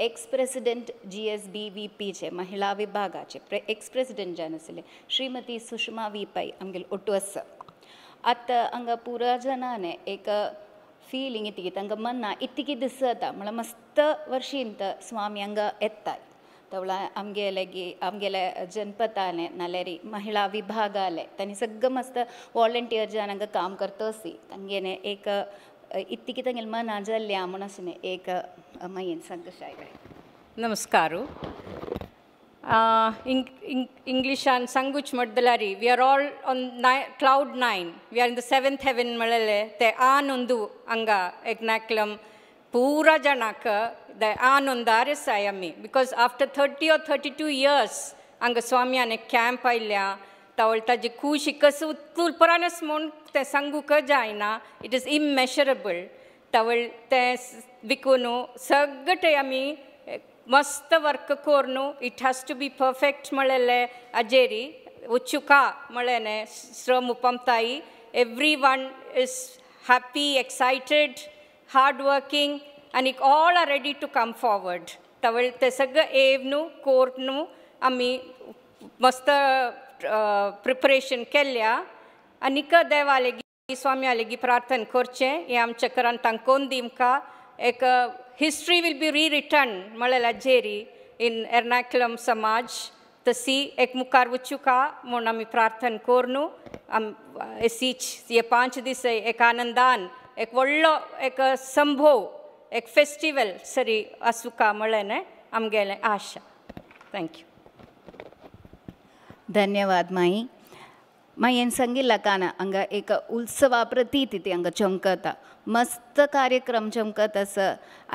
ex president GSBVPचे महिला विभागाचे एक्स प्रेसिडेंट जावन आसले श्रीमती सुषमा वी पै आमगेले ओट्टू आसा. आतां हांगा पुरा जनाने एक फिलिंग इतकी तांकां मना इतकी दिसता म्हळ्यार मस्त वर्शींत स्वामी हांगा येताय. तवळा आमगेले आमगेले जनपदाले नाल्यार महिला विभागाले तांणी सगळं मस्त वॉलंटियर जावन हांगा काम करता आसी तांगेले एक इतकी तांगेले मना जाल्ल्या म्हूण अशें एक मागीर सांगशाय. नमस्कार. इंग्लिशान सांगूच म्हटल्यार we are all on cloud nine, we are in the seventh heaven म्हळ्ळे ते आनंदू हांगा एर्नाकुलम पूरा जणाक the आनंद आसाय आमी because after 30 or 32 years हांगा स्वाम्यान एक कॅम्प आयल्या तावळ ताजी खुशी कस उत्तुलपरानस म्हूण तें सांगूंक जायना, it is इमॅशरेबल. तावळ तें विकून सगळे आमी मस्त वर्क करून it has to be perfect म्हळ्ळे अजेरी उच्चुका म्हळ्ळें श्रम उपमताई. Every one is happy, excited, hard working आनी all are ready to come forward. तवळ ते सगळं एवनू कोर्टनू आमी मस्त प्रिपरेशन केल्या आनीक देवालेगी स्वाम्यालेगी प्रार्थना करचें हें आमच्या घरान तांकोन दिमका एक हिस्ट्री will be rewritten म्हळ्यार जेरी इन एर्नाकुलम समाज तशी एक मुखार वचुका म्हूण आमी प्रार्थना करून आम एसीच हे 5 दीस एक आनंदान एक व्हडलो एक संभोव एक फेस्टिवल सरी आसुका म्हळ्ळें आमगेलें आशा. Thank you. धन्यवाद माई. मायेन सांगिल्ला काना हांगा एक उत्सवा प्रतीत ती हांगा चमकता, मस्त कार्यक्रम चमकत आसा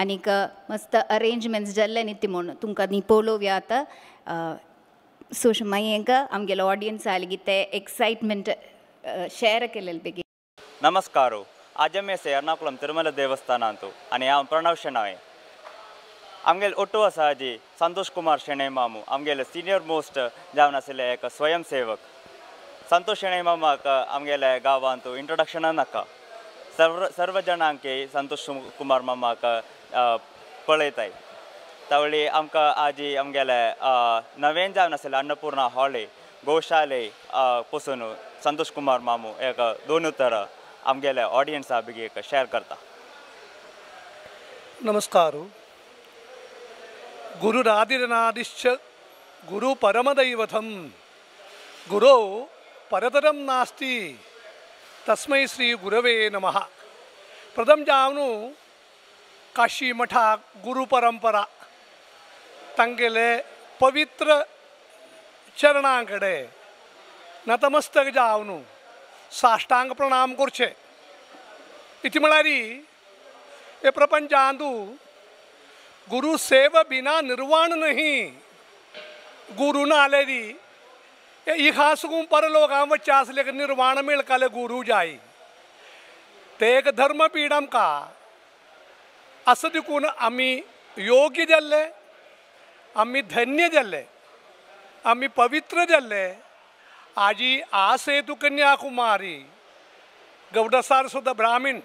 आनीक मस्त अरेंजमेंट्स जाल्ले न्ही ती म्हूण तुमकां न्ही पळोवया. आतां सुषमा मायेक आमगेलो ऑडियन्स आसली ते एक्सायटमेंट शेअर केलेले बेगीन. नमस्कार. आज आमी एर्नाकुलम तिरुमला देवस्थानांतु आनी हांव प्रणव शेणॉय. आमगेले ओट्टू आसा आजी संतोष कुमार शेणै मामू आमगेले सिनियर मोस्ट जावन आशिल्ले एक स्वयंसेवक. संतोष शेणै मामाक आमगेले गांवांत इंट्रोडक्शना नाका, सर्व जणांक संतोष कुमार मामाक पळयताय. तावळी आमकां आजी आमगेले नवें जावन आशिल्ले अन्नपूर्णा हॉले गोशाले पसून संतोष कुमार मामू एक दोन उतरां आमगेले ऑडियन्सा बेगी एक शेअर करता. नमस्कार. गुरुरादिरनादिश्च गुरु परमदैवतम गुरो परतरम नास्ति तस्मै श्री गुरवे नमः. प्रथम जावनु काशी मठाक गुरु परंपरा तांगेले पवित्र चरणां कडे नतमस्तक जावनु साष्टांग प्रणाम करचे. इति म्हळ्यार हे प्रपंचांतु गुरु सेव बिना निर्वाण नहीं. गुरु नालेरी इहासकूं परलोकां वच्चें आसलें निर्वाण मेळकाले गुरु जाय. ते एक धर्मपीठ आमकां आसा देखून आमी योग्य जाल्ले, आमी धन्य जाल्ले, आमी पवित्र जाल्ले. आजी आसेतु कन्याकुमारी गौडसार सुद्दां ब्राह्मीण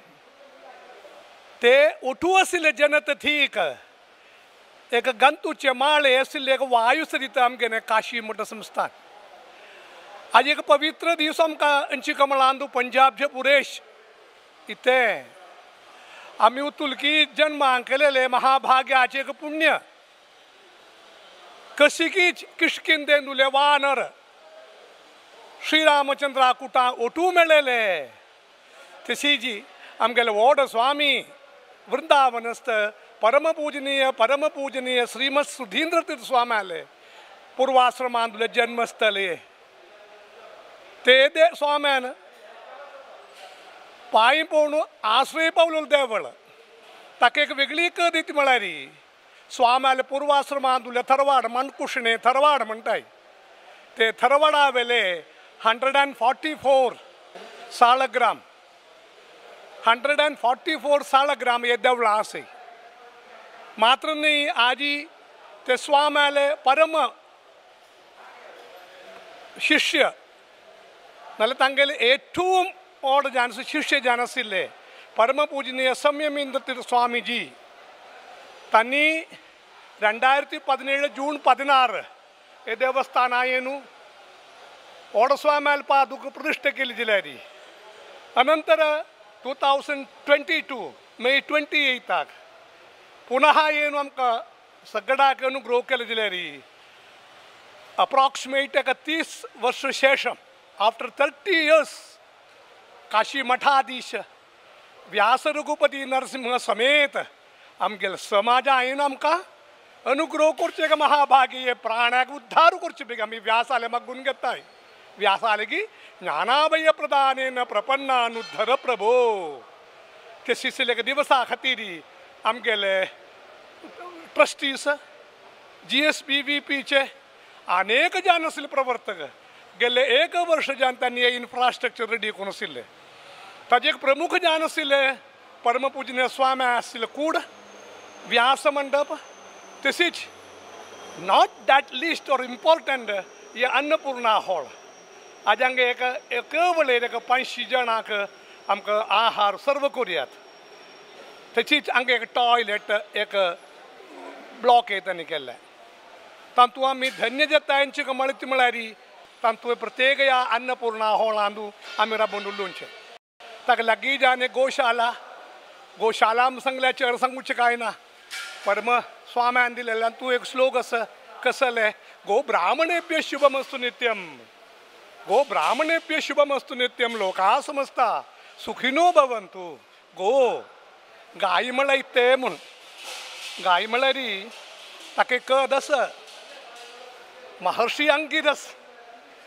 ते ओठू आशिल्ले जनत थीक एक गंतूचे माळे आशिल्ले एक वायू सरित आमगेलें काशी मठ संस्थान. आज एक पवित्र दीस आमकां अंची कमळांदू पंजाबचे पुरेश इथे आमी उतुलकी जन्मांक केलेले महाभाग्याचे एक पुण्य कशिकी किष्किंदेंदुले वानर श्रीरामचंद्रा कुटां ओटू मेळ्ळेले. तशीजी आमगेले व्हड स्वामी वृंदावनस्थ परमपूजनीय परमपूजनीय श्रीमद सुधींद्र तीर्थ स्वामी आले पूर्वाश्रमांतले जन्मस्थले. ते स्वाम्यान पांय पळोवन आश्रय पावलेलो देवळ ताका एक वेगळी कदीत म्हळ्यार स्वाम्याले पूर्वाश्रमांत उरले थरवाड मणकुशणे थरवाड म्हणटाय ते थरवाडा वेले 144 साळग्राम 144 साळग्राम हे देवळां आसा. मात्र न्ही आजी ते स्वाम्याले परम शिष्य नाल्यार तांगेले एठूम ओड जान शिष्य जान आशिल्ले परमपूजनीय संयमेंद्र स्वामीजी तांणी 2017 जून 16 हे देवस्थान येनु ओडस्वाम्याल पादुक प्रतिष्ठा केली जिल्यारी. अनंतर 2022 मे 28 पुनः येनु आमकां सगळ्याक अनुग्रह केले जिल्यारी. अप्रॉक्सिमेट एक 30 वर्ष शेषम आफ्टर 30 इयर्स काशी मठाधीश व्यास रघुपती नरसिंह समेत आमगेले समाजा येवन आमकां अनुग्रह करचे का महाभागी प्राण्याक उद्धार करचे बेग आमी व्यासाले मागून घेताय. व्यासाले की ज्ञानाभय प्रदानेन प्रपन्नानुद्धर प्रभो ते शिशिले दिवसा खातीर आमगेले ट्रस्टीस GSBVPचे अनेक जान आशिल्ले प्रवर्तक गेले एक वर्ष जान तांणी हे इन्फ्रास्ट्रक्चर रेडी करून आशिल्ले. ताजे एक प्रमुख जान आशिल्ले परमपूजनीय स्वामी आशिल्ले कूड व्यास मंडप तशीच not that least or important हे अन्नपूर्णा हॉल. आज हांगा एक एक वेळेर एक 500 जाणांक आमकां आहार सर्व करुयात. तशीच हांगा एक टॉयलेट एक ब्लॉक हे तांणी केल्लें. तातूंत आमी धन्य जाता कमळची म्हळ्यार तातूंत प्रत्येक ह्या अन्नपूर्णा हॉलांत आमी राबोवन उलोवचें. ताका लागीं जावन एक गोशाला गोशाला आमी सांगल्याचेर सांगूचें कांय ना. परम स्वाम्यान दिलेल्यान तूं एक श्लोक आसा कसले गो ब्राह्मणेभ्य शुभमस्तु नित्यम गो ब्राह्मणेभ्य शुभमस्तु नित्यम लोका समस्ता सुखिनो भवन्तु. गो गाय म्हळ्यार ते म्हूण गाय म्हळ्यार ताका कद आसा महर्षी अंगिरस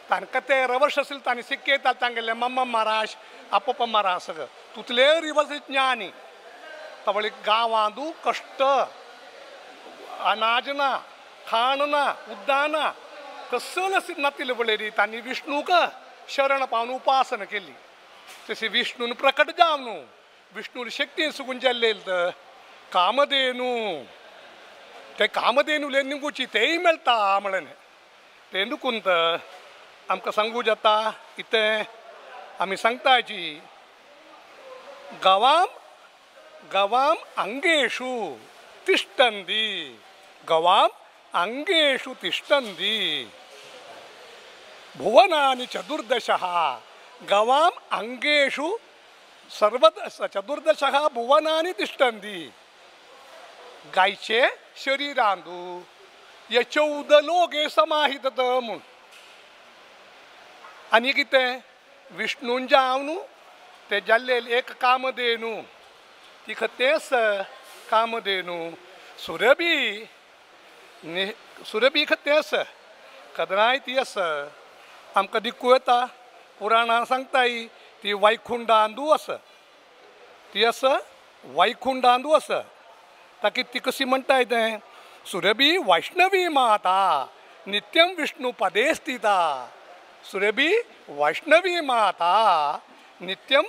तांकां 13 वर्ष आशिल्ले तांणी शिकयता तांगेले मम्मा महाराज आपप्पा महाराज सगळं तुतले रिवस ज्ञानी तवळे गांवांतू कश्ट अनाज ना खाण ना उद्दां ना कसल नातिल्ले वळेरी तांणी विष्णूक शरण पावन उपासना केली. तशी विष्णून प्रकट जावन विष्णून शक्ती सुगून जाल्ले कामधेनू ते कामधेनूले निगुची तेय मेळटा म्हळें तें दुखून आमकां सांगू जाता इतें आमी सांगताची गवाम गवाम अंगेषु तिष्ठन्ति गवाम अंगेषु तिष्ठन्ति भुवनानि चतुर्दशः गवाम अंगेषु सर्व चतुर्दशः भुवनानि तिष्ठन्ति. गायचे शरीरांतु हे 14 लोक हे समाहित म्हूण. आनी कितें विष्णून जावन ते जाल्ले एक कामधेनू तिका तेंच कामधेनू सुरभी सुरभी तेंच कदराय ती आसा आमकां दिक्कू येता. पुराणां सांगताय ती वैकुंठांतू आसा ती आसा वैकुंठांतू आसा. ताकी ती कशी म्हणटाय तें सुरभी वैष्णवी माता नित्यम विष्णु पदे स्थिता सुरभी वैष्णवी माता नित्यम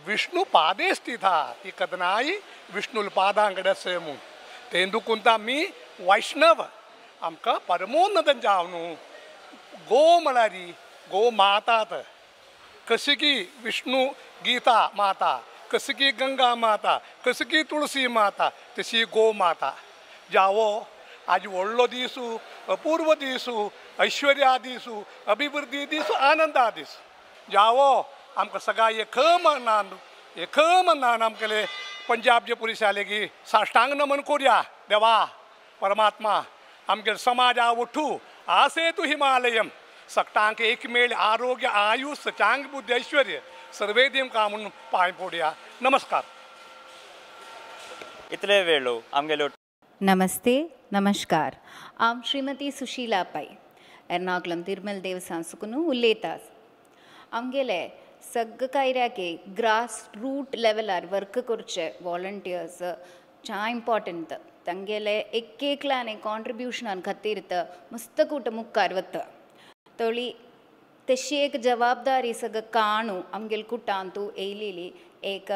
विष्णु पादे स्थिता. ती कदनाय विष्णुल पादां कडेन आसा म्हूण तें दुखून आमी वैष्णव आमकां परमोन्नत जावन गो म्हळ्यार गो मातात कशी की विष्णु गीता माता कशी की गंगा माता कशी की तुळसी माता तशी गो माता. जावो आज व्हडलो दीसू अपूर्व दीसू ऐश्वर्या दीसू अभिवृद्धी दीसू आनंदा दीस जावो आमकां सगळ्या एक मनान आमगेले पंजाबचे पुलीस आले की साष्टांग नमन करुया देवा परमात्मा आमगेले समाजा उठू आसे तू हिमालयम सगटांक एक मेळ आरोग्य आयुष चांग बुद्धी ऐश्वर्य सर्वे दिमकां म्हूण पांय पडया. नमस्कार. इतले वेळो आमगेलो नमस्ते नमस्कार. आम श्रीमती सुशीला पै एर्नाकुलम तिरुमल देवस्थान सुकुनु उलयता. आमगेले सगळे कायऱ्याके ग्रास रूट लेवलार वर्क करचे वॉलंटियर्स चा इम्पॉर्टंट तांगेले एक एकल्याने कॉन्ट्रिब्युशनान खातीर मस्त कूट मुखार वता तोळी तशी एक जबाबदारी सगळं काणू आमगेले कुटांतू येयलेली एक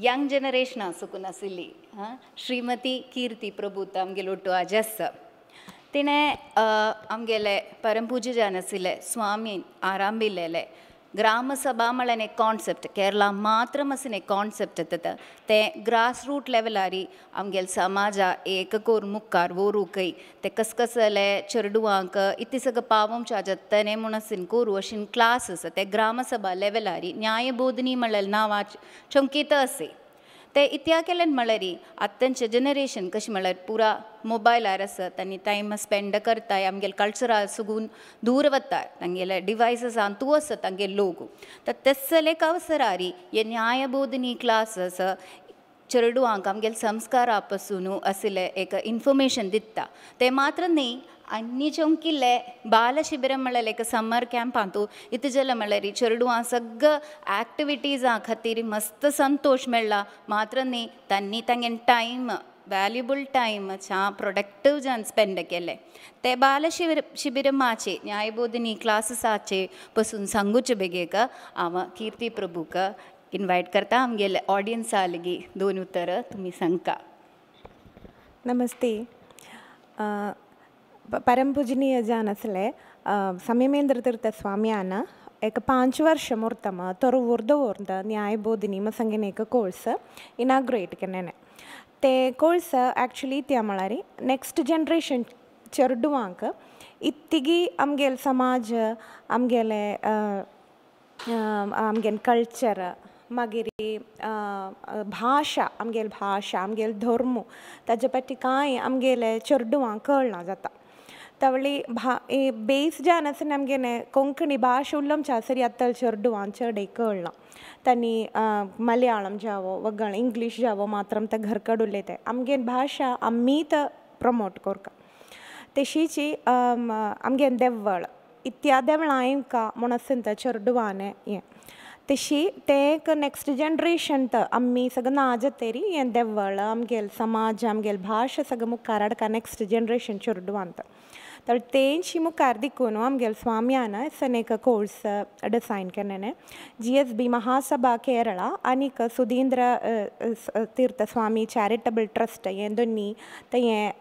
यंग जनरेशन सुकून आशिल्ली हां श्रीमती कीर्ती प्रभू आमगेले ಒಟ್ಟು आज आसा तिणें आमगेले परमपूज्य जावन आशिल्ले स्वामी आरांभिल्लेले ग्रामसभा म्हळ्यार एक कॉन्सेप्ट केरला मात्र आसून एक कॉन्सेप्ट येता तें ग्रास रूट लेवलारी आमगेले समाजा एक कोर मुखार व्हरूंकय ते कसकसले चेडवांक इतलें सगळें पावोवच्या जातलें म्हूण आसून करूं अशें क्लास आसा ते ग्रामसभा लेवलारी न्यायबोधनी म्हळ्यार नांवां चमकीत आसे ते इत्या केल्यान म्हळ्यार आतांचें जनरेशन कशें म्हळ्यार पुरा मोबायलार आसत आनी टायम स्पेंड करताय आमगेले कल्चरा सुगून दूर वता तांगेले डिवायसीसान तूं आसत तांगेले लोक तर तेसले एक अवसरारी हे न्यायबोधनी क्लासीस चेडवांक आमगेले संस्कारा पासून आशिल्लें एक इन्फॉर्मेशन दिता तें मात्र न्ही आनी चमकिल्ले बालशिबिर म्हळ्यार एक समर कॅम्पांतू इतलें जालें म्हळ्यार चेडवां सगळं एक्टिविटीजां खातीर मस्त संतोश मेळ्ळा मात्र न्ही तांणी तांगेले टायम व्हॅल्युबल टायम चा प्रोडक्टीव जावन स्पेंड केले ते बालशिबिर शिबिरमाचे न्यायबोधिनी क्लासीसाचे पसून सांगूचे बेगीक हांव कीर्ती प्रभूक इनवायट करता आमगेले ऑडियन्सा लागीं दोन उतरां तुमी सांगका. नमस्ते. परमपूजनीय जावन आसले संयमेंद्र तीर्थ स्वाम्यान एक 5 वर्ष मुर्तम तोरुवूर दवरून न्यायबोधिनी मसंगेन एक कोर्स इनाग्रेट केन्ना ते कोर्स एक्चुअली त्या म्हळ्यार नेक्स्ट जनरेशन चेडवांक इत्तिगी आमगेले समाज आमगेले आमगेले कल्चर मागीर भाशा आमगेले भाशा आमगेले धर्म ताजे पटी कांय आमगेले चेडवांक कळना जाता तवळी भा बेस जावन आसा आमगेले कोंकणी भाशा उलोवच्या सरी आतां चेडवांक चड कळना तांणी मलयाळम जावो वगळ इंग्लीश जावो मात्र ते घर कडेन उलयताय आमगेले भाशा आमी तर प्रमोट करता तशीच आमगेले देवळ इत्या देवळां येवका म्हूण आसून ते चेडवांनी हें तशी तें एक नेक्स्ट जनरेशन तर आमी सगळें ना जातरी हें देवळ आमगेले समाज आमगेले भाशा सगळें मुखार हाडका नेक्स्ट जनरेशन चेडवांत तर तेंची मुखार देखून आमगेले स्वाम्यान असन एक कोर्स डिसायन केन्ना GSB Mahasabha Kerala आनीक सुधींद्र तीर्थ स्वामी चॅरिटेबल ट्रस्ट हें दोनी ते हें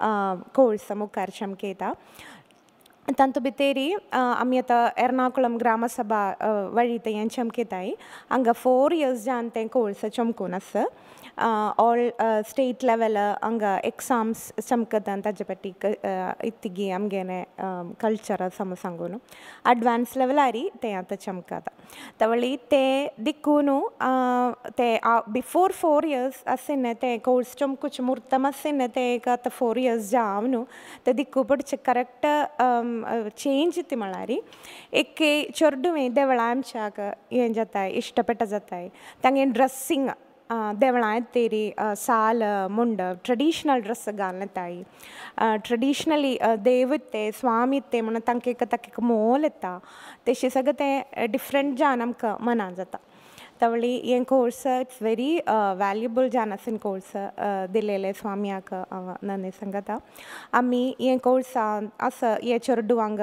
कोर्स मुखार चमकयता. तांतू भितरी आमी आतां एर्नाकुलम ग्रामसभा वळी तें हें चमकयताय हांगा 4 इयर्स जावन तें कोर्स चमकून आसा ऑल स्टेट लेवल हांगा एग्जाम्स चमकता ताजे पटी इतगी आमगेले कल्चर आसा सांगून एडवान्स लेवलारी तें आतां चमकता तवळी तें देखून ते बिफोर 4 इयर्स आशिल्लें तें कोर्स चमकूच मुर्तम आशिल्लें तें एक आतां 4 इयर्स जावन तें दिक्कू पडचें करेक्ट चेंज ती म्हळ्यार एक चेडवें देवळां आमच्याक हें जाताय इश्टपेटा जाताय तांगे ड्रेसींग देवळां येतरी साल मुंड ट्रेडिशनल ड्रेस घालून येताय ट्रेडिशनली देव ते स्वामी ते म्हणून तांकां एक ताका मोल येता तशें सगळें तें डिफरंट जावन आमकां मना जाता. तवळी हें कोर्स it's very valuable जावन आसून कोर्स दिलेले स्वाम्याक हांव नंदी सांगता. आमी हें कोर्स आसा हे चेडवांक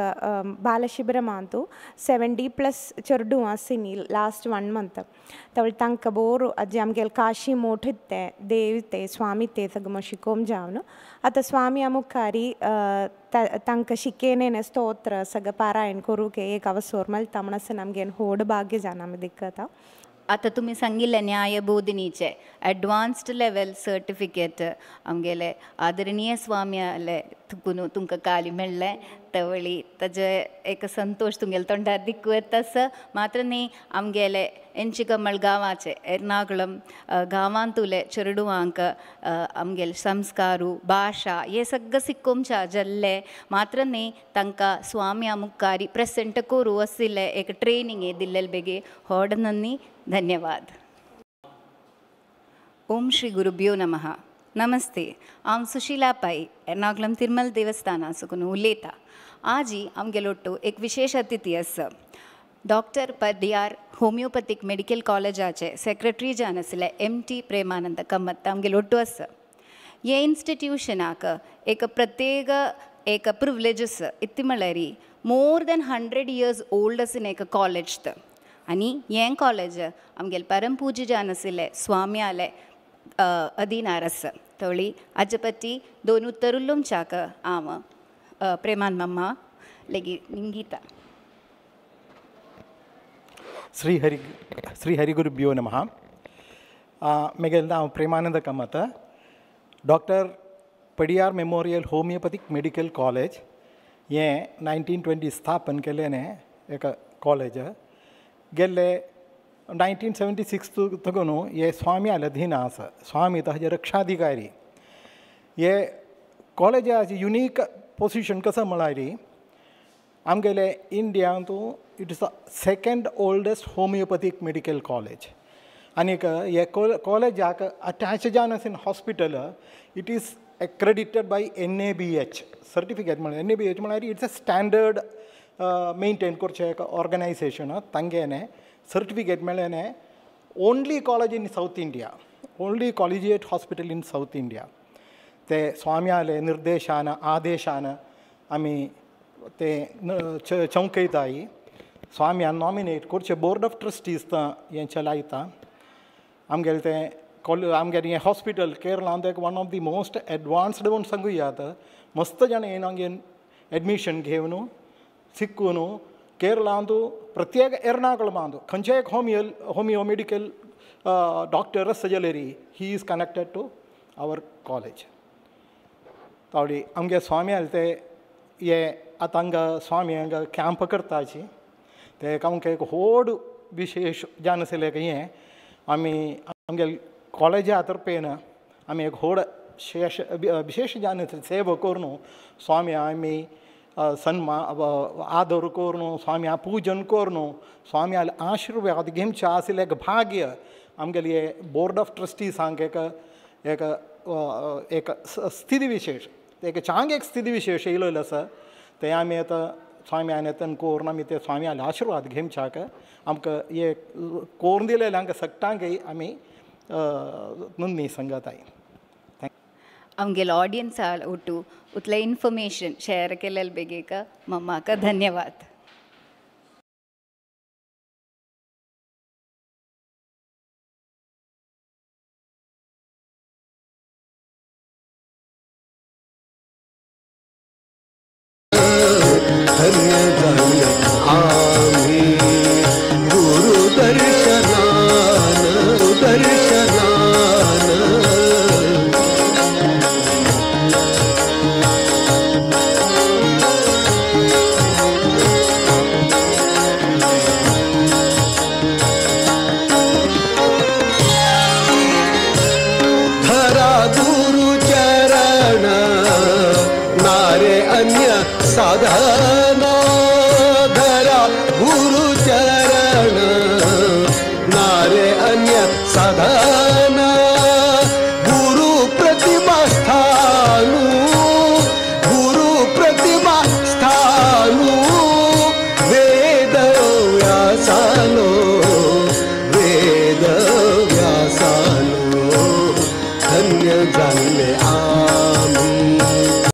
बालशिबिरमांतू 70+ चेडवां आशिल्लीं लास्ट 1 मंथ तवळ तांकां बोर जे आमगेले काशी मोठ ते देव ते स्वामी ते सगळें शिकोवन जावन आतां स्वाम्या मुखारी तांकां शिकयनें स्तोत्र सगळें पारायण करूंक एक अवसर मेळटा म्हूण आसून आमगेलें व्हड भाग्य जावन आमी दिकता. आतां तुमी सांगिल्लें न्यायबोधिनीचें एडवान्स्ड लेवल सर्टिफिकेट आमगेले आदरणीय स्वाम्याले तुकून तुमकां काली मेळ्ळें तवळी ताजे एक संतोश तुमगेले तोंडार दिक्कू येता आसा मात्र न्ही आमगेले एंचिकमळ गांवाचे एर्नाकुलम गांवांतुले चेडवांक आमगेले संस्कारू भाशा हे सगळें शिकोवच्या जाल्लें मात्र न्ही तांकां स्वाम्या मुखारी प्रेसेंट करूं आशिल्लें एक ट्रेनींग दिल्लें बेगी होड नन्नी धन्यवाद. ओम श्री गुरुभ्यो नमः. नमस्ते. हांव सुशीला पै एर्नाकुलम तिरुमल देवस्थाना साकून उलयता. आजी आमगेलो एक विशेष अतिथी आसा डॉक्टर पडियार होमियोपॅथीक मेडिकल कॉलेजाचे सेक्रेटरी जावन आशिल्ले एम टी प्रेमानंद कम्मत आमगेले ಒಟ್ಟು आसा. हे इन्स्टिट्यूशनाक एक प्रत्येक एक प्रिविलेज आसा. इतलें म्हळ्यार मोर दॅन 100 इयर्स ओल्ड आसून एक कॉलेज तर आनी हें कॉलेज आमगेले परमपूज्य जावन आशिल्ले स्वाम्याले अधीनार आसा. तवळी हाजे पट्टी दोन उत्तर उलोवच्याक हांव प्रेमान मम्मा लेगीत निंगिता. श्री हरिगुरुभ्यो नमः. मेगेल हांव Premanand Kamat, doctor Padiyar memorial homeopathic medical college हें 1920 स्थापन केल्लें एक कॉलेज. गेल्ले 1976 तकून हे स्वामी अधीन आसा. स्वामी ताजे रक्षाधिकारी. हे कॉलेजाची युनीक पोजिशन कसो म्हळ्यार आमगेले इंडियांत it is the second oldest homeopathic medical college. आनीक हे कॉलेजाक अटॅच जावन आशिल्लें hospital it is accredited by NABH certificate. म्हळ्यार NABH म्हळ्यार it's a standard maintain करचें एक ऑर्गनायझेशन. तांगेलें सर्टिफिकेट मेळ्ळें. Only college in South India, only collegiate hospital in South India. ते स्वाम्याले निर्देशान आदेशान आमी ते चमकयताय. स्वाम्यान नॉमिनेट करचें बोर्ड ऑफ ट्रस्टीज हें चलायता. आमगेलें तें आमगेलें हें हॉस्पिटल केरळांत एक one of the most advanced म्हूण सांगुयात. मस्त जाण येवन हांगा एडमिशन घेवन शिकून केरळांत प्रत्येक एर्नाकुलमांत खंयचेय एक होमियो मेडिकल डॉक्टर आसा जाल्यार he is connected to our college. तावडी आमगे स्वामी ते हे आतां हांगा स्वामी हांगा कॅम्प करताची ते आमकां एक व्हड विशेश जावन आशिल्लें हें आमी आमगे कॉलेजा तर्फेन आमी एक व्हड शेश विशेश जावन सेवा करून स्वामी आमी सन्मा आदर करून स्वाम्या पूजन करून स्वाम्या आशिर्वाद घेवचें आशिल्लें एक भाग्य आमगेले बोर्ड ऑफ ट्रस्टीजांक एक एक एक स्थिती विशेश एक चांग एक स्थिती विशेश येयलेलो आसा. ते आमी आतां स्वाम्यान येतन करून आमी ते स्वाम्याले आशिर्वाद घेवच्याक आमकां हे करून दिलेले आमकां सगटांकय आमी नोंदणी सांगताय. आमगेलो ऑडियन्सा ಒಟ್ಟು उतले इन्फॉर्मेशन शेअर केलेल बेगीक मम्माक धन्यवाद. धन्य झाले आम्ही गुरुदर्शनान दर्शनान. धरा गुरु चरण नारे अन्य साधन. धरा गुरु चरण नारे अन्य साधन.